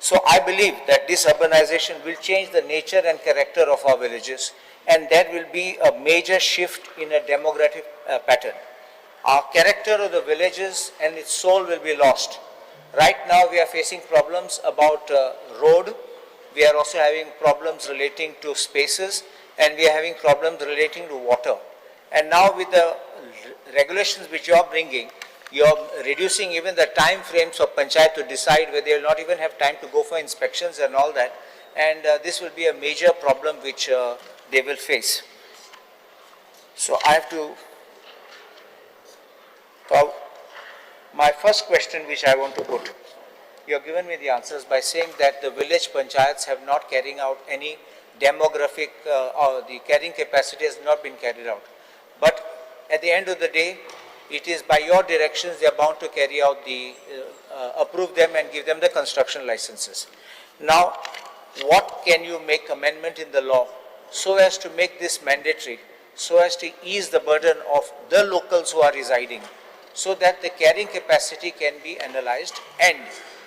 So I believe that this urbanization will change the nature and character of our villages, and that will be a major shift in a demographic pattern. Our character of the villages and its soul will be lost. Right now we are facing problems about road, we are also having problems relating to spaces, and we are having problems relating to water. And now with the regulations which you are bringing, you are reducing even the time frames of panchayat to decide where they will not even have time to go for inspections and all that. And this will be a major problem which they will face. So I have to, so my first question which I want to put, you have given me the answers by saying that the village panchayats have not carrying out any demographic, or the carrying capacity has not been carried out. But at the end of the day, it is by your directions they are bound to carry out the, approve them and give them the construction licenses. Now, what can you make amendment in the law so as to make this mandatory, so as to ease the burden of the locals who are residing, so that the carrying capacity can be analyzed? And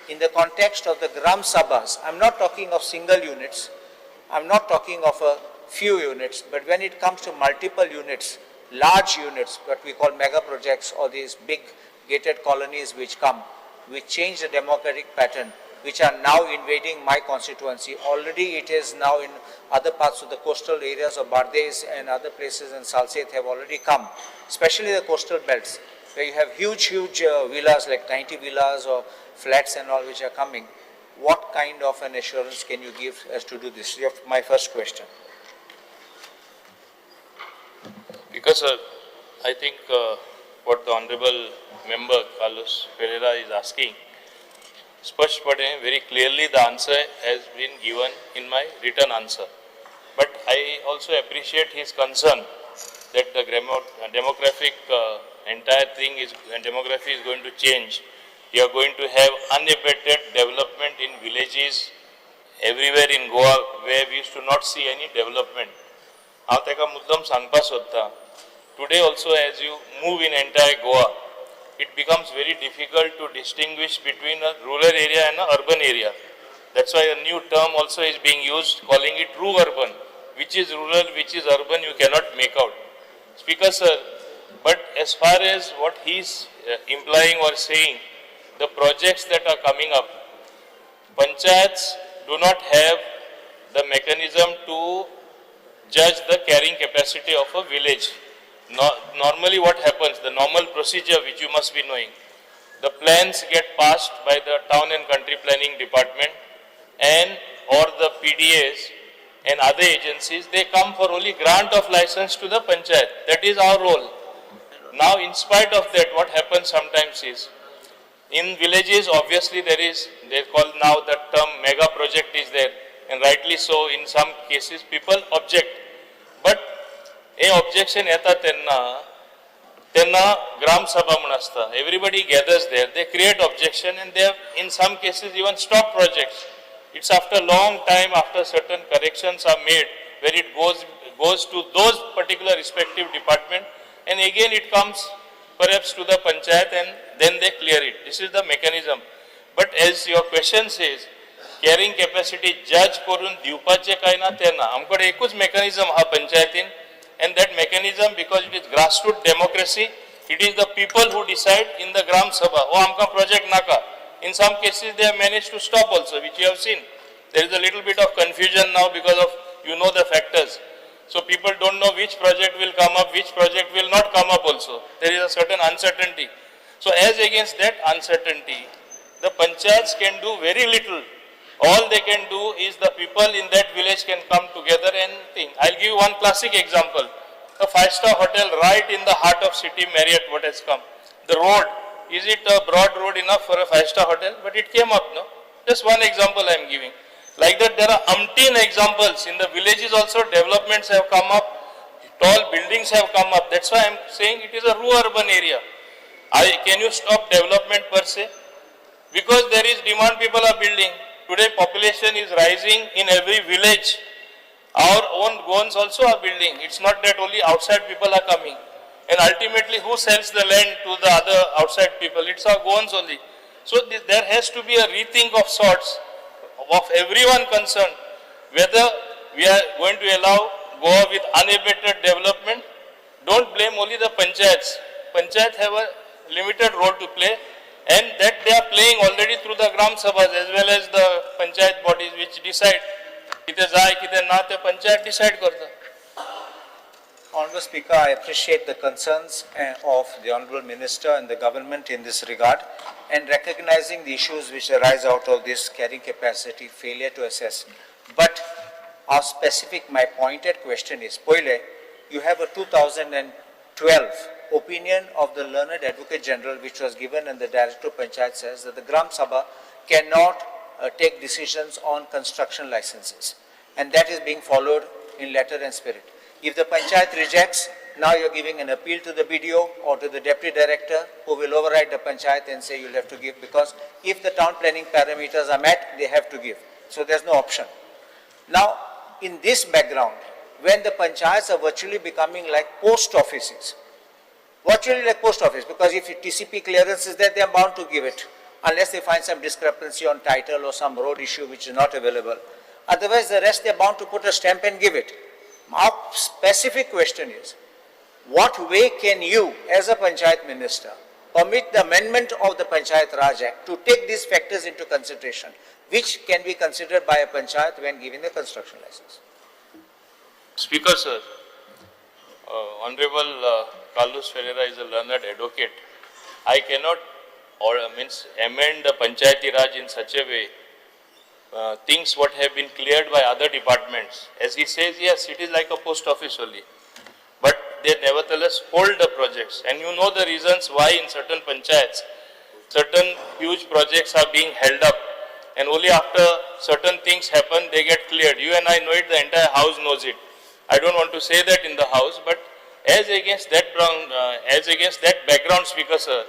in the context of the Gram Sabhas, I'm not talking of single units, I'm not talking of a few units, but when it comes to multiple units, large units, what we call mega projects or these big gated colonies which come, which change the democratic pattern, which are now invading my constituency. Already it is now in other parts of the coastal areas of Bardez and other places in Salsette have already come, especially the coastal belts, where you have huge, huge villas, like 90 villas or flats and all which are coming. What kind of an assurance can you give as to do this? My first question. Because I think what the Honorable Member Carlos Ferreira is asking, स्पष्टपणे very clearly the answer has been given in my written answer. But I also appreciate his concern that the demographic entire thing is, demography is going to change. You are going to have unabated development in villages everywhere in Goa where we used to not see any development. हांव ताका मुद्दम सांगपाक सोदता, today also as you move in entire Goa, it becomes very difficult to distinguish between a rural area and an urban area. That's why a new term also is being used, calling it urban. Which is rural, which is urban, you cannot make out. Speaker sir, But as far as what he is implying or saying, the projects that are coming up, panchayats do not have the mechanism to judge the carrying capacity of a village. No, normally what happens, the normal procedure which you must be knowing, the plans get passed by the town and country planning department and or the PDAs and other agencies, they come for only grant of license to the panchayat. That is our role. Now, in spite of that, what happens sometimes is, in villages, obviously there is, they call now the term mega project is there, and rightly so, in some cases people object. But a objection येता तेन्ना तेन्ना ग्राम सभा म्हूण आसता, everybody gathers there, they create objection and they have in some cases even stop projects. It's after long time, after certain corrections are made, where it goes to those particular respective department, and again it comes perhaps to the panchayat and then they clear it. This is the mechanism. But as your question says, carrying capacity judge करून दिवपाचें काय ना तें ना, आमकडे एकूच mechanism आहा पंचायतीन, and that mechanism, because it is grassroots democracy, it is the people who decide in the Gram Sabha, oh आमकां project नाका. In some cases they have managed to stop also, which you have seen. There is a little bit of confusion now because of, you know, the factors. So people don't know which project will come up, which project will not come up also. There is a certain uncertainty. So as against that uncertainty, the panchayats can do very little. All they can do is the people in that village can come together and think. I'll give you one classic example. A 5-star hotel right in the heart of city Marriott, what has come. The road, is it a broad road enough for a 5-star hotel? But it came up, no? Just one example I am giving. Like that, there are umpteen examples. In the villages also, developments have come up, tall buildings have come up. That's why I am saying it is a rural-urban area. Can you stop development per se? Because there is demand, people are building. Today, population is rising in every village. Our own Goans also are building. It's not that only outside people are coming. And ultimately, who sells the land to the other outside people? It's our Goans only. So there has to be a rethink of sorts of everyone concerned, whether we are going to allow Goa with unabated development. Don't blame only the panchayats. Panchayats have a limited role to play, and that they are playing already through the Gram Sabhas as well as the panchayat bodies which decide. कितें जाय कितें ना ते panchayat decide करता. Honorable Speaker, I appreciate the concerns of the Honorable Minister and the government in this regard, and recognizing the issues which arise out of this carrying capacity failure to assess. But our specific, my pointed question is, Poile, you have a 2012 opinion of the learned Advocate General which was given, and the Director of Panchayat says that the Gram Sabha cannot take decisions on construction licenses, and that is being followed in letter and spirit. If the panchayat rejects, now you're giving an appeal to the BDO or to the deputy director, who will override the panchayat and say you'll have to give, because if the town planning parameters are met, they have to give. So there's no option. Now, in this background, when the panchayats are virtually becoming like post offices, virtually like post office, because if TCP clearance is there, they are bound to give it, unless they find some discrepancy on title or some road issue which is not available. Otherwise, the rest they are bound to put a stamp and give it. My specific question is, what way can you, as a panchayat minister, permit the amendment of the Panchayat Raj Act to take these factors into consideration, which can be considered by a panchayat when giving the construction license? Speaker, sir, Honorable Carlos Ferreira is a learned advocate. I cannot or means amend the Panchayati Raj in such a way, things what have been cleared by other departments. As he says, yes, it is like a post office only. But they nevertheless hold the projects. And you know the reasons why in certain panchayats, certain huge projects are being held up. And only after certain things happen, they get cleared. You and I know it, the entire house knows it. I don't want to say that in the house, but as against that as against that background, Speaker sir,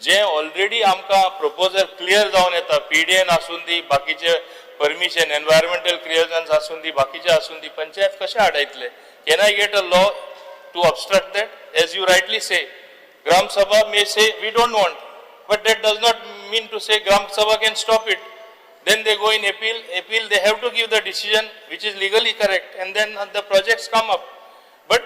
J already आमकां proposal clear जावन येता, PDN आसूं दी, बाकीचे permission, environmental clearance आसूं दी, बाकीचे आसूं दी, पंचायत कशें आडायतले? Can I get a law to obstruct that? As you rightly say, Gram Sabha may say we don't want, but that does not mean to say Gram Sabha can stop it. Then they go in appeal, they have to give the decision which is legally correct, and then the projects come up. But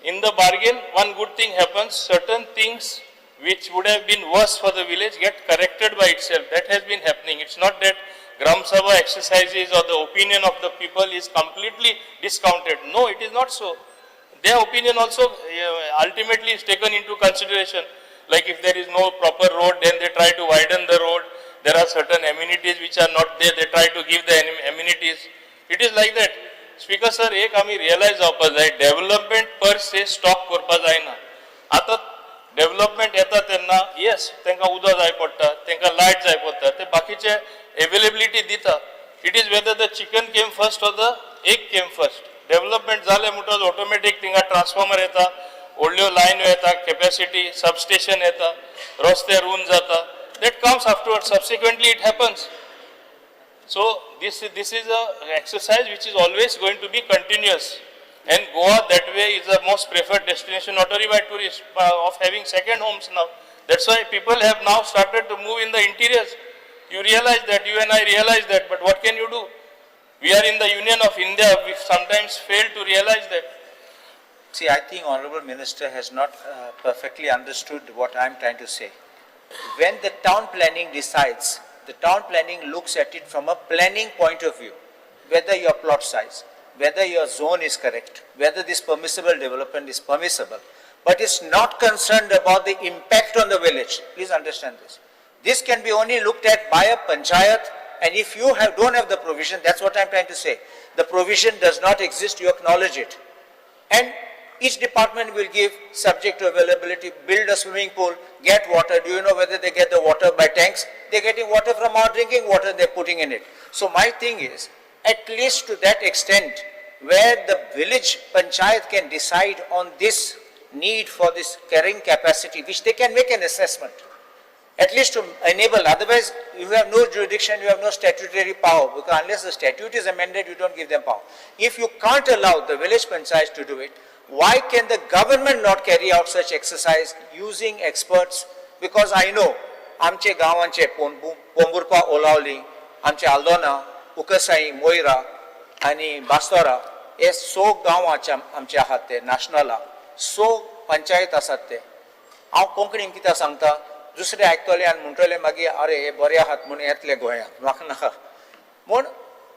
In the bargain, one good thing happens, certain things which would have been worse for the village get corrected by itself. That has been happening. It's not that Gram Sabha exercises or the opinion of the people is completely discounted. No, it is not so. Their opinion also ultimately is taken into consideration. Like if there is no proper road, then they try to widen the road. There are certain amenities which are not there, they try to give the amenities. It is like that. Speaker sir, एक आमी realise जावपा जाय, development पर से stop करपा जायना. आतां development येता तेन्ना येस तांकां उदक जाय पडटा, तांकां लायट जाय पडटा, ते बाकीचे एवेलेबिलिटी दिता. It is whether the chicken came first or the egg came first. Development जालें म्हणटकच ऑटोमॅटीक थिंगा ट्रान्सफॉर्मर येता, व्हडल्यो लायन येता, कॅपॅसिटी सबस्टेशन येता, रस्ते रूंद जाता. That comes afterward, subsequently it happens. So this is a exercise which is always going to be continuous, and Goa that way is the most preferred destination not only by tourists, of having second homes now. That's why people have now started to move in the interiors. You realize that, you and I realize that, but what can you do? We are in the Union of India, we sometimes fail to realize that. See, I think Honorable Minister has not perfectly understood what I am trying to say. When the town planning decides, the town planning looks at it from a planning point of view, whether your plot size, whether your zone is correct, whether this permissible development is permissible, but it's not concerned about the impact on the village. Please understand this. This can be only looked at by a panchayat, and if you don't have the provision, that's what I'm trying to say. The provision does not exist, you acknowledge it. And each department will give, subject to availability, build a swimming pool, get water. Do you know whether they get the water by tanks? They're getting water from our drinking water, they're putting in it. So my thing is, at least to that extent, where the village panchayat can decide on this need for this carrying capacity, which they can make an assessment, at least to enable. Otherwise, you have no jurisdiction, you have no statutory power, because unless the statute is amended, you don't give them power. If you can't allow the village panchayat to do it, why can the government not carry out such exercise using experts? Because I know, आमचे गांवांचे पोंबुर्पा ओलावली, आमचे आल्दोना, उकसाई, मोयरा आनी बास्तोरा हे so गांव आमचे आहात ते नाशनला so panchayat आसात ते. हांव कोंकणीन कित्याक सांगता, दुसरे आयकतले आनी म्हणटले मागीर अरे हे बरे आहात म्हूण येतले गोंयांत, म्हाका नाका म्हूण.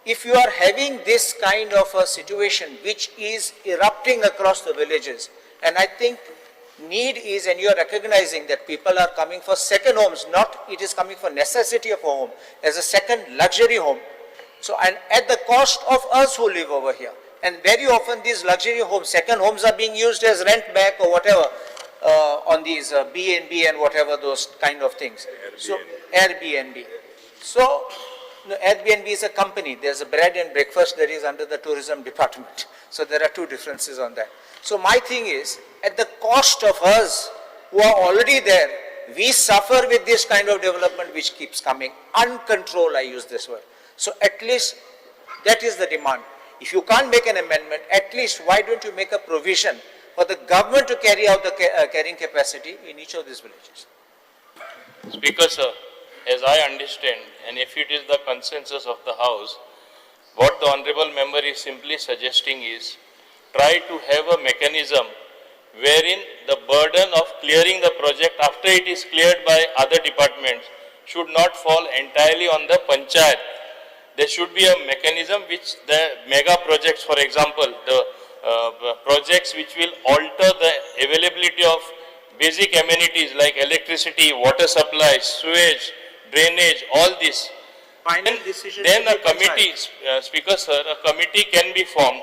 If you are having this kind of a situation which is erupting across the villages, and I think need is, and you are recognizing that people are coming for second homes, not it is coming for necessity of a home, as a second luxury home. So, and at the cost of us who live over here. And very often these luxury homes, second homes are being used as rent back or whatever, on these B&B and whatever those kind of things. So, Airbnb. So, no, Airbnb is a company. There's a bread and breakfast that is under the tourism department. So there are two differences on that. So my thing is, at the cost of us who are already there, we suffer with this kind of development which keeps coming. Uncontrolled, I use this word. So at least that is the demand. If you can't make an amendment, at least why don't you make a provision for the government to carry out the carrying capacity in each of these villages? Speaker sir, as I understand, and if it is the consensus of the House, what the honorable member is simply suggesting is, try to have a mechanism wherein the burden of clearing the project after it is cleared by other departments should not fall entirely on the panchayat. There should be a mechanism which the mega projects, for example, the projects which will alter the availability of basic amenities like electricity, water supply, sewage, drainage, all this. Final decision Then should a be committee, Speaker sir, a committee can be formed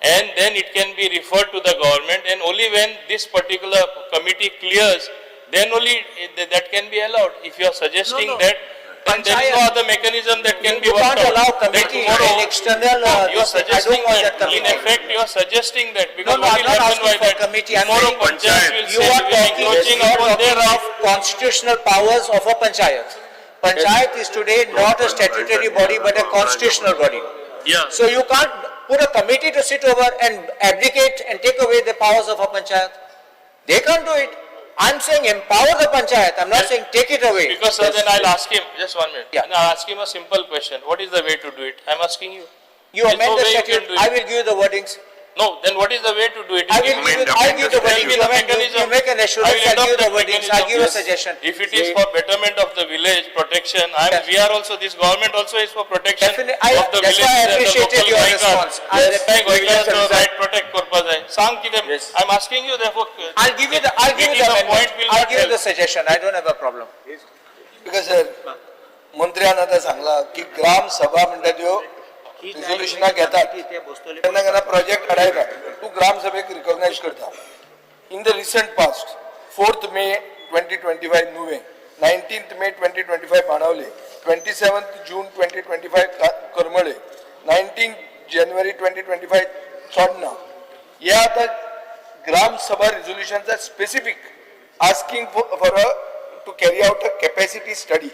and then it can be referred to the government, and only when this particular committee clears, then only that can be allowed. If you are suggesting No, no. that, then there is no Panchayat. other mechanism that can be You worked can't out. allow Then committee tomorrow- and external, No, you are this thing. I don't suggesting want that. that In committee. effect, you are suggesting that, because No, no, what I'm will not happen asking by for that? committee. I'm Tomorrow saying panchayat will You say are we are talking, encroaching you are upon their talking right. of constitutional powers of a panchayat. Panchayat is today not a statutory body but a constitutional body. Yeah. So you can't put a committee to sit over and abdicate and take away the powers of a panchayat. They can't do it. I'm saying empower the panchayat. I'm not saying take it away. Because sir, then I'll ask him, just 1 minute. Yeah. And I'll ask him a simple question. What is the way to do it? I'm asking you. You There's amend no the way you statute. can do it. I will give you the wordings. No, then what is the way to do it? I will give you, I'll give the Tell wordings. me the You mechanism. You make an assurance, I will I'll adopt give the that wordings, I'll give a mechanism. suggestion. If it is for betterment of the village, protection, I am, Yes. we are also, this government also is for protection Definitely, I- of the that's village why I and the appreciated local your Goikar. response. I- Yes, गोयकाराचो Yes. right protect करपा जाय. सांग कितें, Yes. I am asking you therefore. I'll give you the, I'll give you Making the a amendment. point will I'll not give you the help. suggestion, I don't have a problem. Because sir मंत्र्यान आतां सांगला की ग्राम सभा म्हणटा त्यो रिजोल्युशनां घेतात केन्ना केन्ना प्रोजेक्ट हाडायता तूं ग्राम सभेक रिकॉग्नायज करता. In the recent past 4 May 2025 Nuvem, 19 May 2025 Benaulim, 27 June 2025 Karmale, 19 January 2025 Chodan. हे आतां ग्राम सभा रिजोल्युशनचा specific asking for a to carry out a capacity study,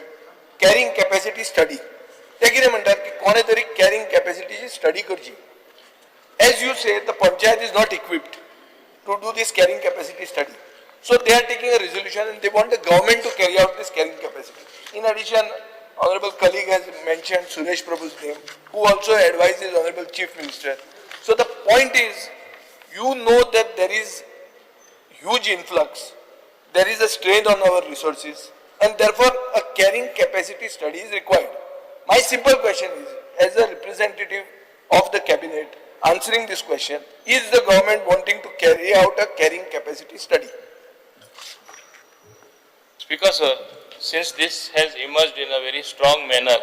carrying capacity study. ते कितें म्हणटात की कोणे तरी कॅरिंग कॅपॅसिटीची स्टडी करची. As you say, the panchayat is not equipped to do this carrying capacity study. So they are taking a resolution and they want the government to carry out this carrying capacity. In addition, honorable colleague has mentioned Suresh Prabhu's name, who also advises honorable chief minister. So the point is, you know that there is huge influx, there is a strain on our resources, and therefore a carrying capacity study is required. My simple question is, as a representative of the cabinet answering this question, is the government wanting to carry out a carrying capacity study? Speaker sir, since this has emerged in a very strong manner,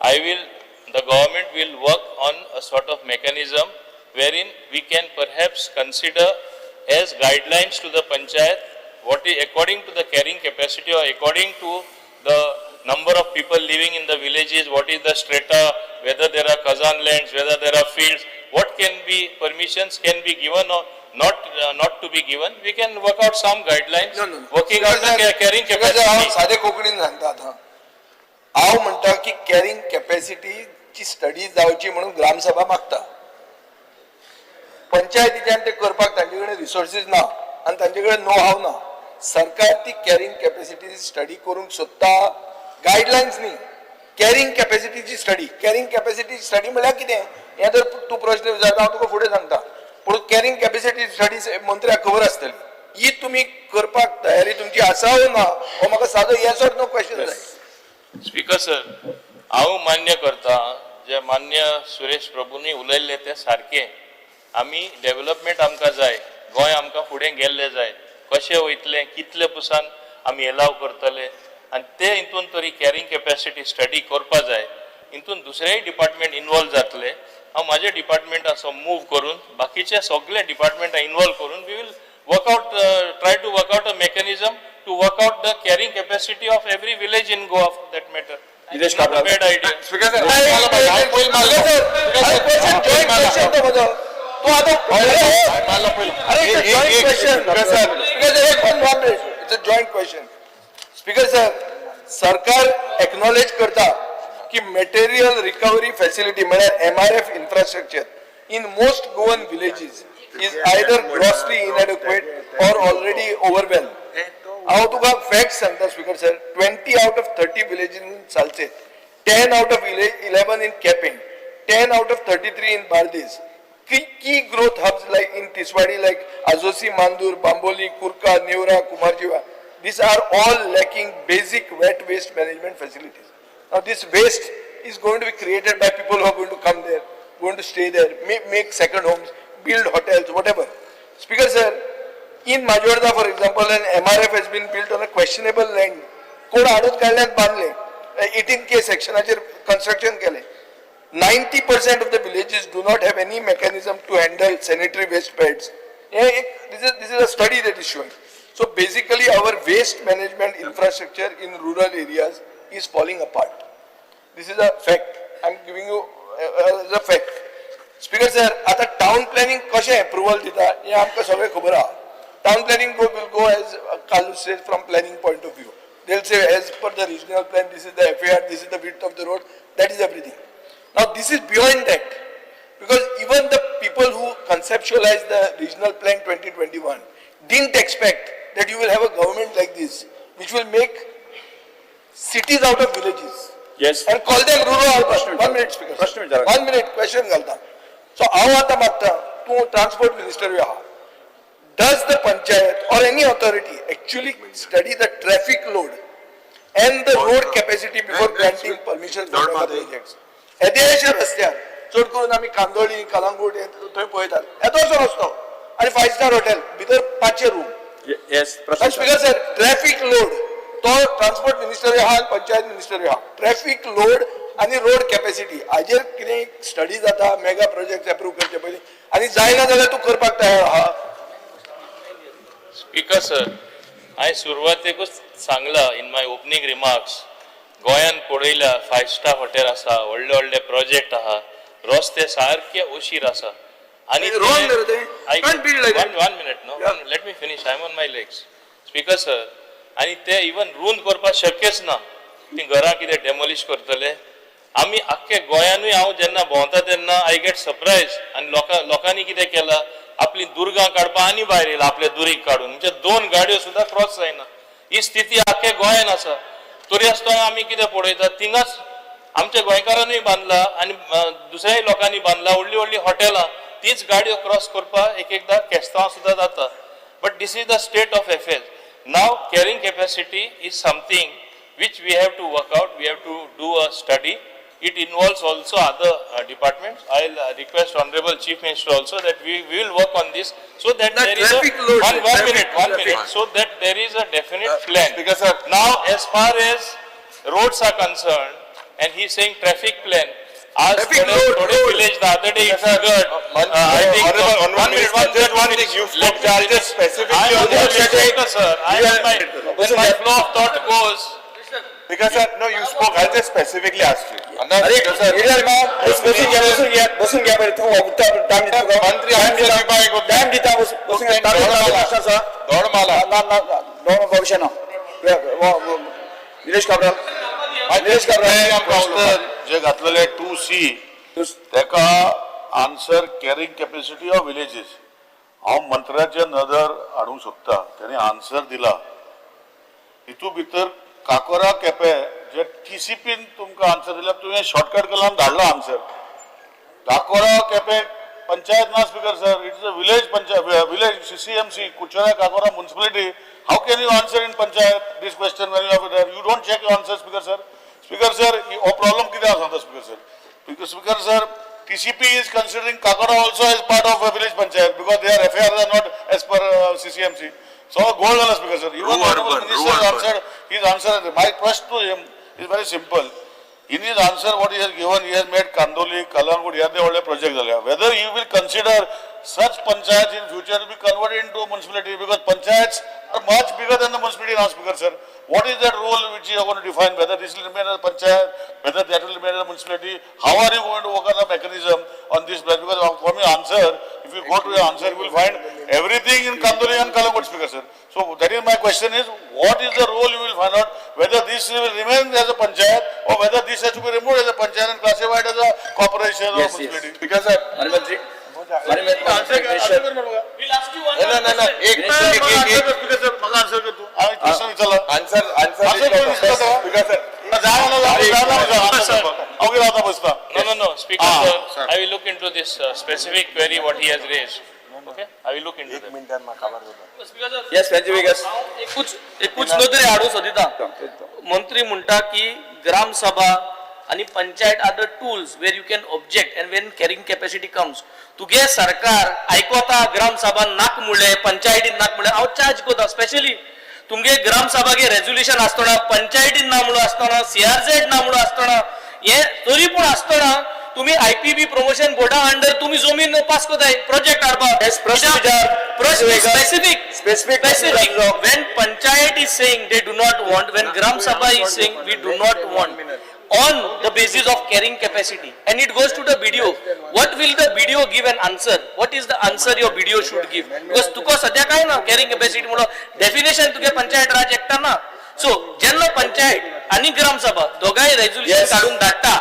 the government will work on a sort of mechanism wherein we can perhaps consider as guidelines to the panchayat what is according to the carrying capacity or according to the number of people living in the villages, what is the strata, whether there are Khazan lands, whether there are fields, what can be permissions can be given or not to be given. We can work out some guidelines, working out the carrying Because sir, हांव capacity. सादे कोंकणीन सांगता आतां. हांव म्हणटा की carrying कॅपॅसिटीची study जावची म्हणून ग्रामसभा मागता. पंचायतीच्यान ते करपाक तांचे कडेन रिसोर्सीस ना आनी तांचे कडेन नो हाव ना. सरकार ती कॅरिंग कॅपॅसिटीची स्टडी करूंक सोदता, गायडलायन्स न्ही, कॅरिंग कॅपॅसिटीची स्टडी. कॅरिंग कॅपॅसिटी स्टडी म्हळ्यार कितें हें जर तूं प्रश्न विचारता हांव तुका फुडें सांगता. पूण कॅरिंग कॅपॅसिटी स्टडी मंत्र्याक खबर आसतली. ही तुमी करपाक तयारी तुमची आसा वो ना, हो म्हाका सादो येस ऑर नो क्वेश्चन जाय. स्पीकर सर, हांव मान्य करता जे मान्य सुरेश प्रभूंनी उलयल्ले ते सारकें. आमी डेव्हलपमेंट आमकां जाय, गोंय आमकां फुडें गेल्लें जाय. कशें वयतलें, कितले पुसान आमी एलाव करतले आनी ते हितून तरी कॅरिंग कॅपॅसिटी स्टडी करपा जाय. हितून दुसरेय डिपार्टमेंट इनवॉल्व जातले. हांव म्हाजे डिपार्टमेंटाचो मूव करून बाकीचे सगळे डिपार्टमेंटां इनवॉल्व करून we will work out, try to work out a mechanism to work out the carrying capacity of every village in Goa for that matter. Nilesh Not a Cabral. bad idea. Speaker sir, question, joint question तो म्हजो. तूं आतां, अरे joint question. Speaker एक पण one minute, it's a joint question. Speaker sir, सरकार acknowledge करता की मटेरियल रिकव्हरी फॅसिलिटी म्हळ्यार MRF infrastructure in most Goan villages is either grossly inadequate or already overwhelmed. हांव तुका फॅक्ट सांगता speaker sir, 20 out of 30 villages in Salcete, 10 out of 11 in Quepem, 10 out of 33 in Bardez. Key growth hubs like in Tiswadi like Ajosi, Mandur, Bambolim, Curca, Neora, Cumbarjua, these are all lacking basic wet waste management facilities. Now this waste is going to be created by people who are going to come there, going to stay there, make second homes, build hotels, whatever. Speaker sir, in Majorda, for example, an MRF has been built on a questionable land. कोण हाडून काडल्यान बांदले, 18K सेक्शनाचेर construction केलें. 90% of the villages do not have any mechanism to handle sanitary waste beds. This is a study that is showing. So basically our waste management infrastructure in rural areas is falling apart. This is a fact. I am giving you as a fact. Speaker sir, आता town planning कशें approval दिता हें आमकां सगळें खबर आहा. Town planning go will go as Carlos says from planning point of view. They'll say as per the regional plan, this is the FAR, this is the width of the road, that is everything. Now this is beyond that, because even the people who conceptualized the regional plan 2021 didn't expect that you will have a government like this, which will make cities out of villages. Yes. And call them rural urban. प्रश्न One minute, Speaker. प्रश्न विचारा. One minute, question घालता. So हांव आतां मागता तूं transport मिनिस्टरूय आहा. Does the panchayat or any authority actually study the traffic load and the road capacity before granting permission for mega projects? येदेशा रस्त्यार चड करून आमी कांदोळी, कलांगूट हे थंय पळयतात, येदोसो रस्तो आनी फायव स्टार हॉटेल भितर 500 room. Yes. Speaker sir, traffic load तो ट्रान्सपोर्ट मिनिस्टरूय आहा आनी पंचायत मिनिस्टरूय आहा. ट्रॅफिक लोड आनी रोड कॅपॅसिटी हाजेर कितें स्टडी जाता मेगा प्रोजेक्ट एप्रूव करचे पयलीं, आनी जायना जाल्यार तूं करपाक तयार आहा? स्पीकर सर, हांवें सुरवातेकूच सांगला इन my opening remarks, गोंयान पळयल्या फायव स्टार हॉटेल आसा, व्हडले व्हडले प्रोजेक्ट आहा, रस्ते सारके अशीर आसा आनी Wrong रे ते. Can't build like that. One minute, no, let me finish, I am on my legs. Speaker sir, आनी ते इवन रुंद करपाक शक्यच ना. ती घरां कितें डेमोलिश करतले आमी आख्खे गोंयानूय. हांव जेन्ना भोंवता तेन्ना I get surprise. आनी लोकांनी कितें केलां, आपली दुर्गां काडपा आनी भायर येयला आपले दुरीग काडून, म्हणजे दोन गाडयो सुद्दां क्रॉस जायना. ही स्थिती आख्खे गोंयान आसा. तरी आसतना आमी कितें पळयता, थिंगाच आमच्या गोंयकारांनीय बांदला आनी दुसऱ्याय लोकांनी बांदला व्हडलीं व्हडलीं हॉटेलां. तीच गाडयो क्रॉस करपाक एक एकदां केस्तांव सुद्दां जाता. But this is the state of affairs now. Carrying capacity is something which we have to work out. We have to do a study. It involves also other departments. I'll request Honorable Chief Minister also that we will work on this so that Na, there is a traffic load, one traffic- minute, one traffic. minute, so that there is a definite plan. Speaker sir. Now, as far as roads are concerned, and he's saying traffic plan. As Traffic थोडे load, थोडे load. village the other day it Sir, figured, I think, Honorable one minute, Minister, one just one minute, thing, you let spoke me just finish. specifically I am on on the the speaker, sir. I am on my, when my flow of thought goes, Because sir, no, you spoke, I'll just specifically ask you. अरे leader बसून घ्या, बसून घ्या, बसून घ्या पहिले. तूं time दिता तुका. मंत्री answer दिवपाक एक टायम दिता, बसून घ्या. प्रश्न आसा. दोड माला. ना ना, दोन भविष्य ना. निलेश काब्राल, निलेश काब्राल. प्रश्न जे घातलेले 2C, तेका answer carrying capacity of villages. हांव मंत्र्याचे नदर हाडूंक सोदता, तेणी आन्सर दिला. हितू भितर काकोरा केपें जे टीसीपीन तुमकां आन्सर दिला, तुवें शॉर्टकट केला आनी धाडला आन्सर. काकोरा केपें पंचायत ना speaker sir, it is a village panchayat, village CCMC, Curchorem Cacora municipality. How can you answer in panchayat this question when you have, you don't check your answer, speaker sir? Speaker sir, हो problem कितें आसा सांगता speaker sir. Speaker sir, TCP is considering Cacora also as part of a village panchayat because their affairs are not as per CCMC. So goal जाला speaker sir. Even Rue honorable urban, minister Rue answered his answer. My trust to him is very simple. In his answer what he has given, he has made Kandoli, Kalangut, ह्या ते व्हडले project जाल्या. Whether he will consider such panchayats in future to be converted into municipality, because panchayats are much bigger than the municipality now, speaker sir. What is that role which you are going to define, whether this will remain as a panchayat, whether that will remain as a municipality? How are you going to work on the mechanism on this plan? Because from your answer, if you go to your answer, you will find everything in Kandoli and Kalangut, speaker sir. So that is my question is, what is the role you will find out, whether this will remain as a panchayat or whether this has to be removed as a panchayat and classified as a corporation or Yes, yes. municipality? Speaker sir, माननीय मंत्री, Answer minister. कर म्हणून. We'll ask you one ना ना ना, एक एक एक एक स्पीकर सर, म्हाका आन्सर कर तूं. हांवें क्वेश्चन विचारला. आन्सर आन्सर Answer कोण विचारता तो? स्पीकर सर, जाय ना, जाय ना, जाय ना, हांव कितें आतां बसता. No, no, no, Speaker Ah, sir, sir. I will look into this specific query what he has raised. Okay, I will look into that. मिनटान म्हाका काबार जाता. Speaker sir, Yes, Venzy Viegas. हांव एकूच नदरे हाडूं सोदिता. मंत्री म्हणटा की ग्राम सभा आणि panchayat are the tools where you can object, and when carrying capacity comes, तुगे सरकार आयकोता ग्राम सभा नाक मुळे, पंचायतीन नाक मुळे. हांव चार्ज करता स्पेशली तुमगे ग्राम सभागे रेजोल्युशन आसतना, पंचायतीन ना म्हणून आसतना, सीआरझेड ना म्हणून आसतना, हे तरी पूण आसतना तुम्ही आयपीबी प्रमोशन बोर्डा अंडर तुम्ही जमीन पास करताय प्रोजेक्ट हाडपाक. Yes, प्रश्न विचार. प्रश्न specific. Specific Specific. When panchayat is saying they do not want, when Gram Sabha is saying we do not want, on the basis of carrying capacity, and it goes to the BDO. What will the BDO give an answer? What is the answer your BDO should give? Because तुका सध्या काय ना carrying capacity म्हणून definition तुगे पंचायत राज एक्टा ना. So जेन्ना पंचायत आणि ग्राम सभा दोगांय रेजोल्युशन Yes. काढून धाडटा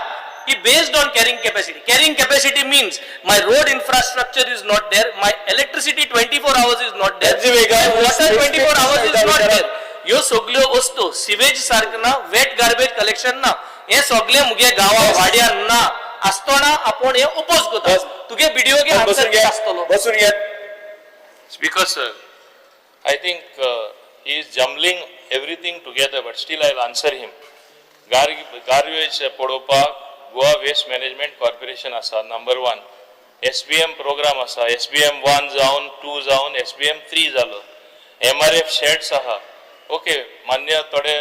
की based on carrying capacity. Carrying capacity means my road infrastructure is not there, my electricity 24 hours is not there, Venzy Viegas, my water 24 hours is not विचारा. there. ह्यो सगल्यो वस्तू सिवेज सारक ना, वेट गार्बेज कलेक्शन ना, हे सगळे मुगे गांवा वाड्यार ना आसतना. तोंडा आपूण हे ओपोज करता. तुगे बीडीओ गे आन्सर बसून कितें घे, आसतलो? बसून घे. Speaker sir, I think he is jumbling everything together, but still I will answer him. Garbage पळोवपाक गोवा वेस्ट मॅनेजमेंट कॉर्पोरेशन आसा number 1. SBM programme आसा, SBM 1 जावन 2 जावन SBM 3 जालो. MRF sheds आहा. ओके, मान्य थोडे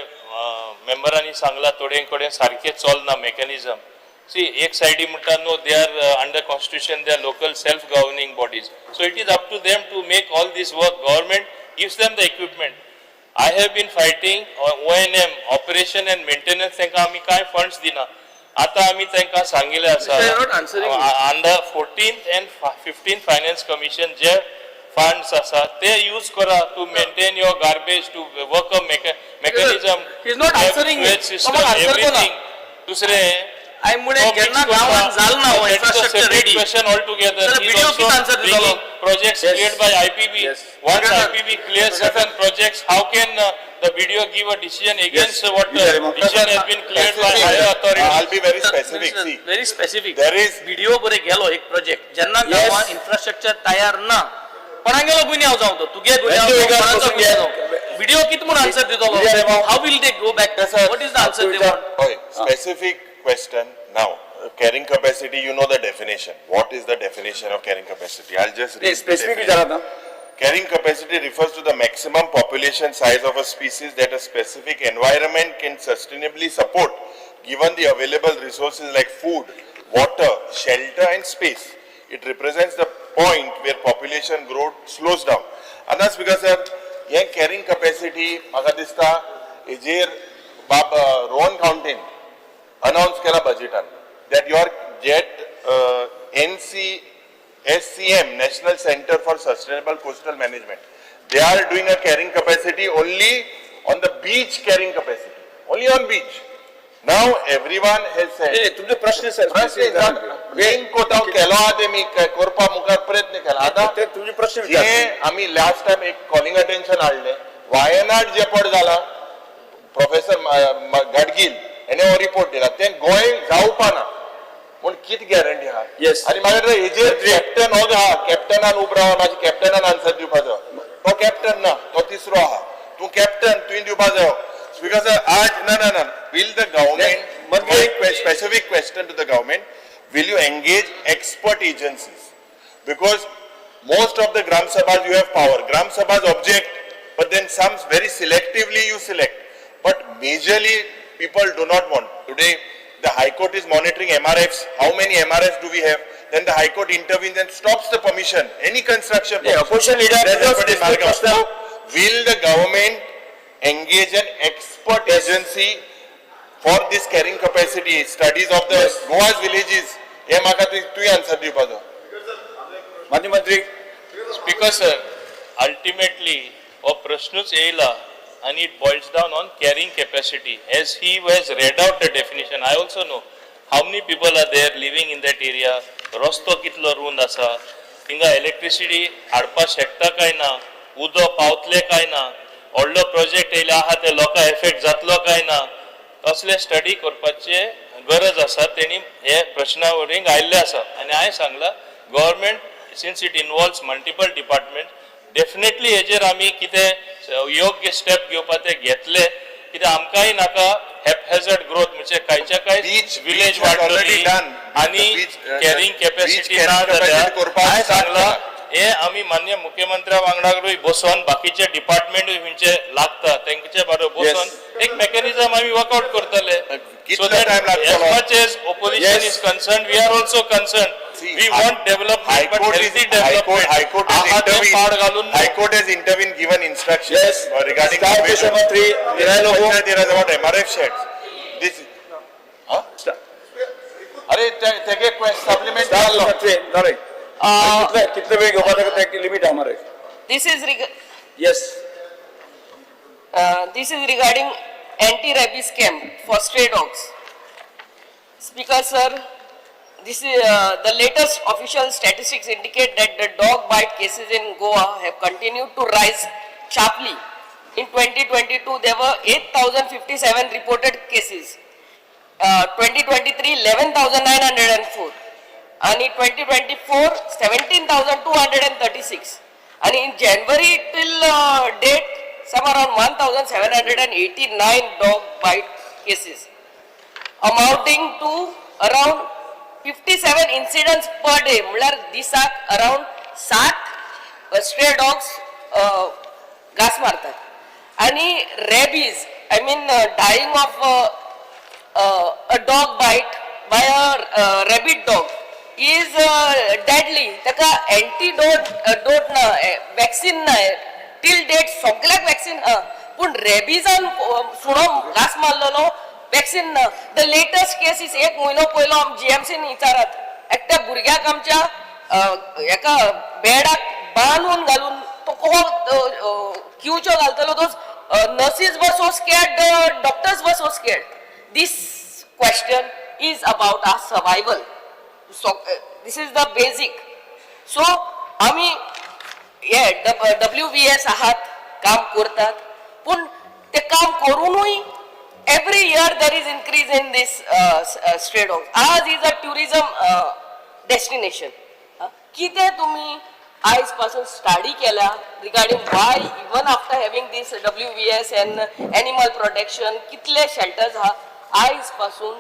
मेंबरांनी सांगला थोडे कडेन सारकें चलना मेकॅनिजम. सी, एक सायडी म्हणटा no, they are under constitution, they are local self governing bodies, so it is up to them to make all this work. Government gives them the equipment. I have been fighting ONM, operation and maintenance, तांकां आमी कांय funds दिना. आतां आमी तांकां सांगिल्लें आसा, You are not answering me. Under 14th and 15th finance commission J funds आसा ते यूज करा to maintain your garbage, to work a mechanism. He is not answering me. System, तो म्हाका answer करना. एवरीथींग. दुसरें, हांवें म्हणलें जेन्ना गांवांत जाल ना हो infrastructure ready question all together. जाल्यार BDO कितें answer दितलो? Projects Yes. cleared by IPB. Yes. Once IPB clears certain projects, how can the BDO give a decision against what the decision has been cleared by higher authority? I'll be very specific. See, very specific. there is BDO बरे गेलो एक project जेन्ना Yes. गांवांत infrastructure तयार ना, कोणागेलो गुन्यांव जावं तो, तुगे गुन्यांव Thank you, जावं, कोणाचो बसून घे. गुन्यांव जावं, बीडीओ कितें म्हूण आन्सर दितलो? Vijay Remo. How will they go back? What is the answer they want? हय, specific question now. Carrying capacity, you know the definition. What is the definition of carrying capacity? I'll just read the specific definition. विचारात ना. Carrying capacity refers to the maximum population size of a species that a specific environment can sustainably support, given the available resources like food, water, shelter and space. It represents the point where population growth slows down. And that's because sir, hey carrying capacity म्हाका दिसता हेजेर बाब Rohan खावंटेन announce केला बजेटान that your jet NCSCM, National Center for Sustainable Coastal Management, they are doing a carrying capacity only on the beach carrying capacity, only on beach. Now everyone has said, तुमचे प्रश्न sir प्रश्न main कोत हांव केलो आहा ते मी करपा मुखार प्रयत्न केला. आतां ते तुमचे प्रश्न जे विचार. आमी लास्ट टायम एक कॉलिंग अटेन्शन हाडलें, वायनाड जे पड जाला, प्रोफेसर गाडगील हेणे हो रिपोर्ट दिला, तें गोंय जावपा ना पूण कितें गॅरंटी आहा? Yes. आनी मागीर हेजेर कॅप्टन हो आहा, कॅप्टनान उबो राव, मागीर कॅप्टनान आन्सर दिवपाचो. तो कॅप्टन ना, तो तिसरो आहा. तूं कॅप्टन, तुवें दिवपा जायो. Because आज ना ना ना will the government, specific question to the government, will you engage expert agencies? Because most of the Gram Sabhas you have power. Gram Sabhas object, but then some very selectively you select. But majorly people do not want. Today the High Court is monitoring MRFs. How many MRFs do we have? Then the High Court intervenes and stops the permission, any construction permission. Opposition leader, That's happened in specific Margao. question. So, will the government engage an expert agency for this carrying capacity studies of the Goa's villages? हे म्हाका तुवें answer दिवपाचो. माननीय मंत्री. Speaker sir, ultimately हो प्रश्नूच येयला आनी it boils down on carrying capacity. As he has read out the definition, I also know how many people are there living in that area, रस्तो कितलो रूंद आसा, थिंगा इलेक्ट्रिसिटी हाडपाक शकता काय ना, उदक पावतलें काय ना, व्हडलो प्रोजेक्ट येयले आहा ते लोकांक एफेक्ट जातलो काय ना, असले स्टडी करपाचे गरज आसा. तेणी हे प्रश्ना वडींग आयिल्ले आसा आनी हांवें सांगलां, government, since it involves multiple department, definitely हेजेर आमी कितें योग्य स्टेप घेवपा ते घेतले. कित्याक आमकांय नाका हॅपहॅझर्ड ग्रोथ, म्हणजे कांयच्या कांय Beach- village beach has already वाडटली done. आनी The beach, carrying beach capacity carrying ना जाल्यार. capacity करपाक हांवें start सांगलां, केला. हे आमी मान्य मुख्यमंत्र्या वांगडा बसोन बाकीचे डिपार्टमेंट खंयचे लागता तेंचे बरोबर बसोन एक मेकॅनिझम आमी वर्कआउट करतले. कितलो So that time लागतलो? as much as opposition Yes. is concerned, we are also concerned. See, We want development, High but Court is, healthy High Court, development. High Court has आहा ते पाड घालून intervened, High Court has intervened, given instructions Yes. regarding. Star provision. मंत्री Mirai Lobo. Panchayat Raj about MRF sheds. This, huh? अरे तेगे supplement star जाल्लो. मंत्री नरे. कितले कितले वेळ घेवपाक ताका लिमिट आहा मरे. This is yes. This is regarding anti-rabies camp for stray dogs. Speaker sir, this is the latest official statistics indicate that the dog bite cases in Goa have continued to rise sharply. In 2022, there were 8,057 reported cases. 2023 11,904 आणि 2024 17,236 आणि in January till date some around 1,789 dog bite cases amounting to around 57 incidents per day. म्हणल्यार दिसाक around 7 stray dogs घास मारतात. आणि rabies, I mean dying of a dog bite by a rabid dog is deadly. ताका antidote dot ना, vaccine ना. Till date सगळ्याक vaccine आहा, पूण रेबीजान सुणो घास मारलेलो वॅक्सिन ना. The latest case is एक म्हयनो पयलो आम जीएमसीन विचारात, एकट्या भुरग्याक आमच्या एका बेडाक बांदून घालून तो कसो क्यूच्यो घालतलो. Those nurses were so scared, doctors were so scared. This question is about our survival. So this is the basic. So आमी हे WVS आहात, काम करतात, पूण ते काम करूनूय every year there is increase in this stray dog. आज is a tourism destination. कितें तुमी आयज पासून स्टडी केल्या regarding why even after having this WVS and animal protection, कितले शेल्टर्स आहा आयज पासून,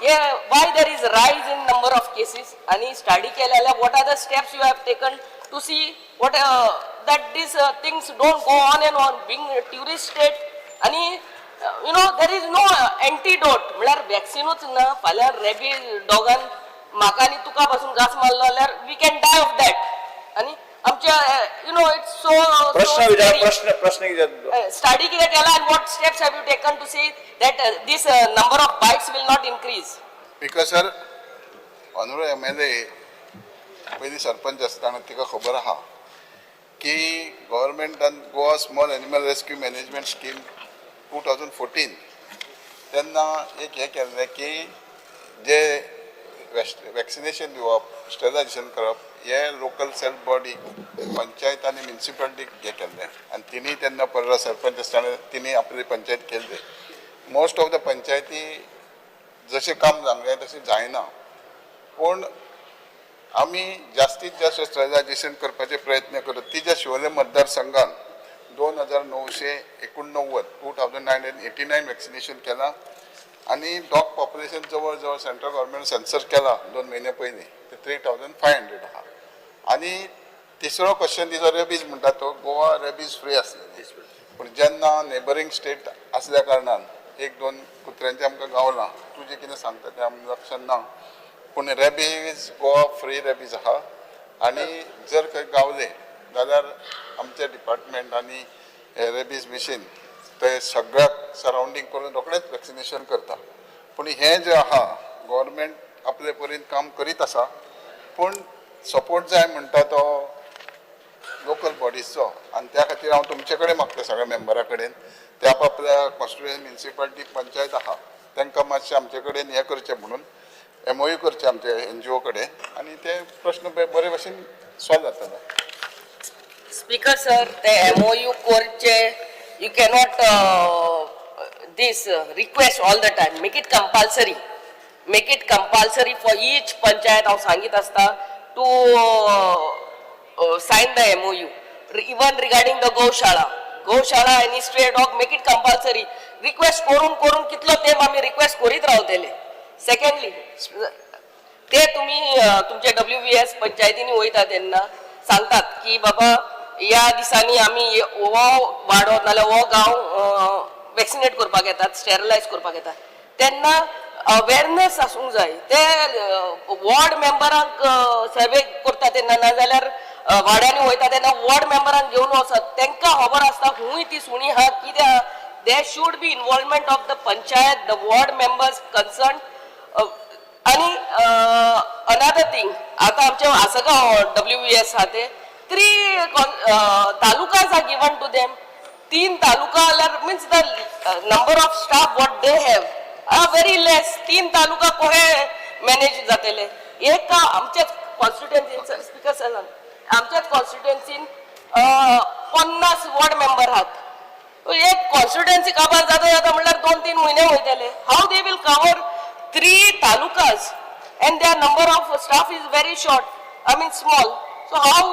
हे why there is rise in number of cases? आनी स्टडी केल्या जाल्यार what are the steps you have taken to see what that these things don't go on and on, being tourist state? आनी there is no antidote, म्हळ्यार वॅक्सिनूच ना. फाल्यां rabies डॉगान म्हाका आनी तुका पासून घास मारलो जाल्यार we can die of that. आनी आमच्या you know it's so प्रश्न विचार, प्रश्न, प्रश्न कितें तुजो? स्टडी कितें केला and what steps have you taken to see that this number of bites will not increase? Because sir, honourable MLA पयलीं सरपंच आसतना तिका खबर आहा की गव्हर्मेंटान Goa Small Animal Rescue Management Scheme 2014 तेन्ना एक हें केल्लें की जे वॅक्सिनेशन दिवप, स्टरिलायजेशन करप, हे लोकल सेल्फ बॉडी पंचायत आनी म्युनिसिपालिटीक हें केल्लें आनी तिणी तेन्ना पर्रा सरपंच आसतना तिणी आपली पंचायत केल्ली. मोस्ट ऑफ the पंचायती जशें काम जावंक जाय तशें जायना, पूण आमी जास्तीत जास्त स्टरिलायजेशन करपाचे प्रयत्न करत. तिच्या शिवोले मतदारसंघान 2989, 2989 vaccination केलां आनी डॉग पॉप्युलेशन जवळ जवळ सेंट्रल गव्हर्मेंट सेन्सस केला 2 म्हयने पयलीं, ते 3500 आहा. आनी तिसरो क्वेश्चन तिजो रेबीज म्हणटा तो गोवा रेबीज फ्री आसलेली, पूण जेन्ना नेबरींग स्टेट आसल्या कारणान एक दोन कुत्र्यांचें आमकां गावलां. तुजें कितें सांगता तें आमकां लक्षात ना, पूण रेबीज गोवा फ्री रेबीज आहा. आनी जर खंय गावले जाल्यार आमचे डिपार्टमेंट आनी रेबीज मिशीन ते सगळ्याक सरावंडींग करून रोखडेच वॅक्सिनेशन करता. पूण हें जें आहा, गव्हर्मेंट आपले परीन काम करीत आसा, पूण सपोर्ट जाय म्हणटा तो लोकल बॉडीजचो. आनी त्या खातीर हांव तुमचे कडेन मागता, सगळ्या मेंबरा कडेन, ते आपापल्या कॉन्स्टिट्युएन्सी, म्युनिसिपालिटी, पंचायत आहा, तांकां मातशें आमचे कडेन हें करचें म्हणून, एमओयू करचें आमचे एनजीओ कडेन आनी ते प्रश्न बरे भशेन सॉल्व जातले. स्पीकर सर, ते एमओयू करचे, you cannot this request all the time. Make it compulsory, make it compulsory for each panchayat. हांव सांगीत आसता to sign the MOU. Even regarding the गौशाळा, गौशाळा आनी stray dog, make it compulsory. Request करून करून कितलो तेंप आमी रिक्वेस्ट करीत रावतले? सेकंडली, ते तुम्ही तुमच्या WVS पंचायतींनी वयता तेन्ना सांगतात की बाबा ह्या दिसांनी आमी हो वाडो नाल्यार हो गांव वॅक्सिनेट करपाक येतात, स्टेरलायज करपाक येतात. तेन्ना अवेरनेस आसूंक जाय. ते वॉर्ड मेंबरांक सर्वे करता तेन्ना, नाजाल्यार वाड्यांनी वयता तेन्ना वॉर्ड मेंबरांक घेवन वचत, तांकां खबर आसता खूंय ती सुणी आहा, कितें आहा. There should be involvement of the panchayat, the ward members concern. आणि अनादर थिंग, आता आमच्या आसगांव WVS आहा, ते three talukas are given to them. तीन तालुका जाल्यार means the number of staff what they have are very less. तीन तालुका कोहे manage जातले? एक आमच्याच कॉन्स्टिट्युएन्सीन, स्पिकर सर, आमच्याच कॉन्स्टिट्युएन्सीन 50 वॉर्ड मेंबर आहात. एक कॉन्स्टिट्युएन्सी काबार जाता जाता म्हणल्यार 2-3 म्हयने वयतले. How they will cover 3 talukas and their number of staff is very short, I mean small. So how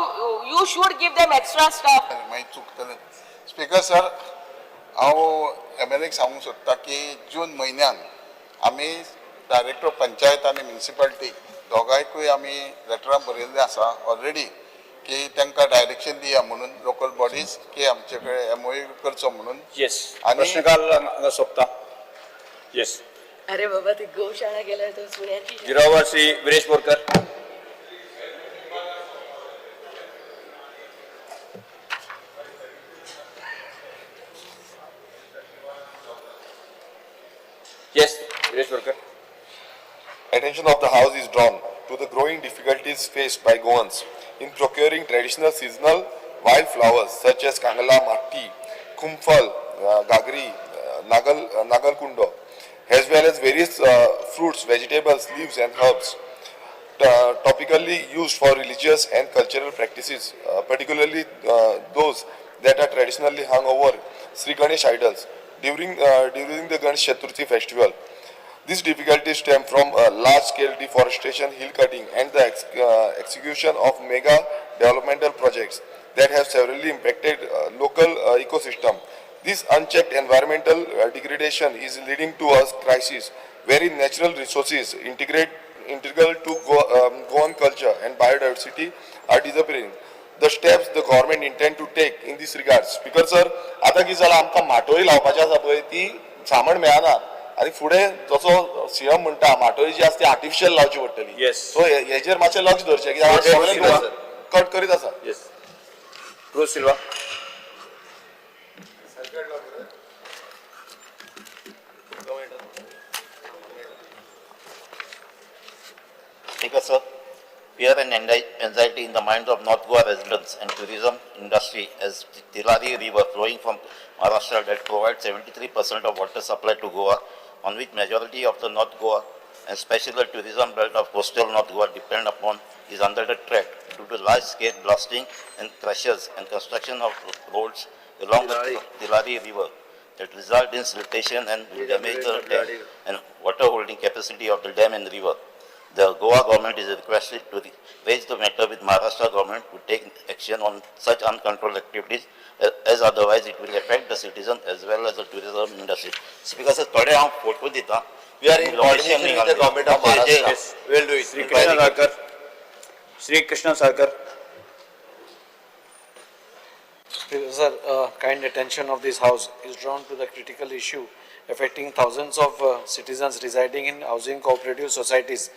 you should give them extra staff. मागीर चुकतलें. स्पीकर सर, हांव एम एल एक सांगूंक सोदता की जून म्हयन्यान आमी डायरेक्टर पंचायत आनी म्युनिसिपालिटी दोगांयकूय आमी लेटरां बरयल्लीं आसा ऑलरेडी की तांकां डायरेक्शन दिया म्हणून लोकल बॉडीज की आमचे कडेन एमओयू करचो म्हणून. येस. आनी प्रश्नकाल हांगा सोंपता. येस. अरे बाबा, ती गोशाळा गेल्यार तर सुण्याची. Zero hour Shri Viresh Borkar. Yes, Viresh Borkar. Attention of the House is drawn to the growing difficulties faced by Goans in procuring traditional seasonal wildflowers such as Kangala, Matti, Kumphal, Gagri, Nagalkundo, as well as various fruits, vegetables, leaves and herbs topically used for religious and cultural practices, particularly those that are traditionally hung over Sri Ganesh idols during the Ganesh Chaturthi festival. These difficulties stem from large-scale deforestation, hill cutting, and the execution of mega developmental projects that have severely impacted local ecosystem. This unchecked environmental degradation is leading to a crisis wherein natural resources integral to Goan culture and biodiversity are disappearing. The steps the government intend to take in this regard. Speaker sir, आता कितें जाला, आमकां माटोळी लावपाची आसा पळय ती सामण मेळना आनी फुडें जसो सीएम म्हणटा माटोळी जी आसा ती आर्टिफिशियल लावची पडटली. Yes. सो हेजेर मातशें लक्ष दवरचें कित्याक सगळें कट करीत आसा. Yes. Rose Silva. Speaker sir, fear and anxiety in the minds of North Goa residents and tourism industry as Tillari River flowing from Maharashtra that provides 73% of water supply to Goa, on which majority of the North Goa and especially the tourism belt of coastal North Goa depend upon, is under the threat due to large-scale blasting and crushes and construction of roads along the Tillari River that result in siltation and will damage the dam and water holding capacity of the dam and river. The Goa government is requested to raise the matter with Maharashtra government to take action on such uncontrolled activities, as otherwise it will affect the citizen as well as the tourism industry. Speaker sir, थोडे हांव photo दिता. We are in coordination with the government of Maharashtra. Yes. We will do it. Shri Krishna Salkar. Shri Krishna Salkar. Sir, kind attention of this House is drawn to the critical issue affecting thousands of citizens residing in housing cooperative societies.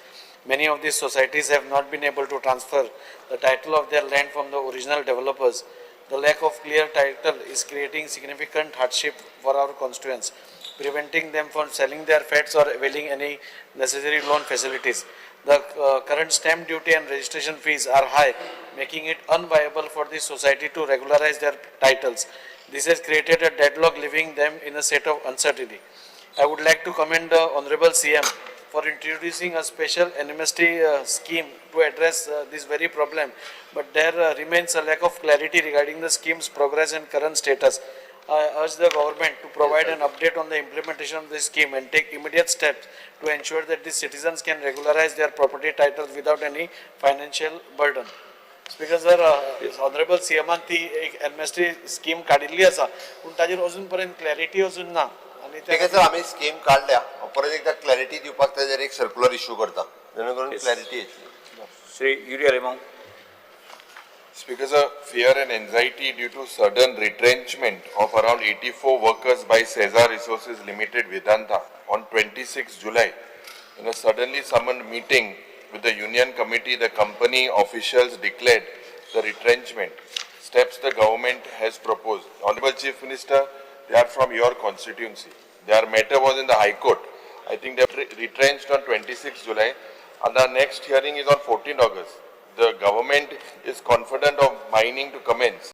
Many of these societies have not been able to transfer the title of their land from the original developers. The lack of clear title is creating significant hardship for our constituents, preventing them from selling their flats or availing any necessary loan facilities. The current stamp duty and registration fees are high, making it unviable for the society to regularize their titles. This has created a deadlock, leaving them in a state of uncertainty. I would like to commend the Honorable CM for introducing a special amnesty scheme to address this very problem, but there remains a lack of clarity regarding the scheme's progress and current status. I urge the government to provide an update on the implementation of this scheme and take immediate steps to ensure that the citizens can regularize their property titles without any financial burden. Speaker sir, Honorable CM ती एक amnesty scheme काडिल्ली आसा, पूण ताजेर अजून पर्यंत clarity अजून ना. आनी स्पीकर सर, आमी स्कीम काडल्या, परत एकदा क्लॅरिटी दिवपाक ताजेर एक सर्क्युलर इश्यू करता जेणे करून क्लॅरिटी येतली. Shri Yuri Alemao. Speaker sir, fear and anxiety due to sudden retrenchment of around 84 workers by Cesar Resources Limited Vedanta on 26 July. In a suddenly summoned meeting with the union committee, the company officials declared the retrenchment. Steps the government has proposed. Honorable Chief Minister, they are from your constituency. Their matter was in the High Court. I think they were retrenched on 26 July and the next hearing is on 14 August. The government is confident of mining to commence.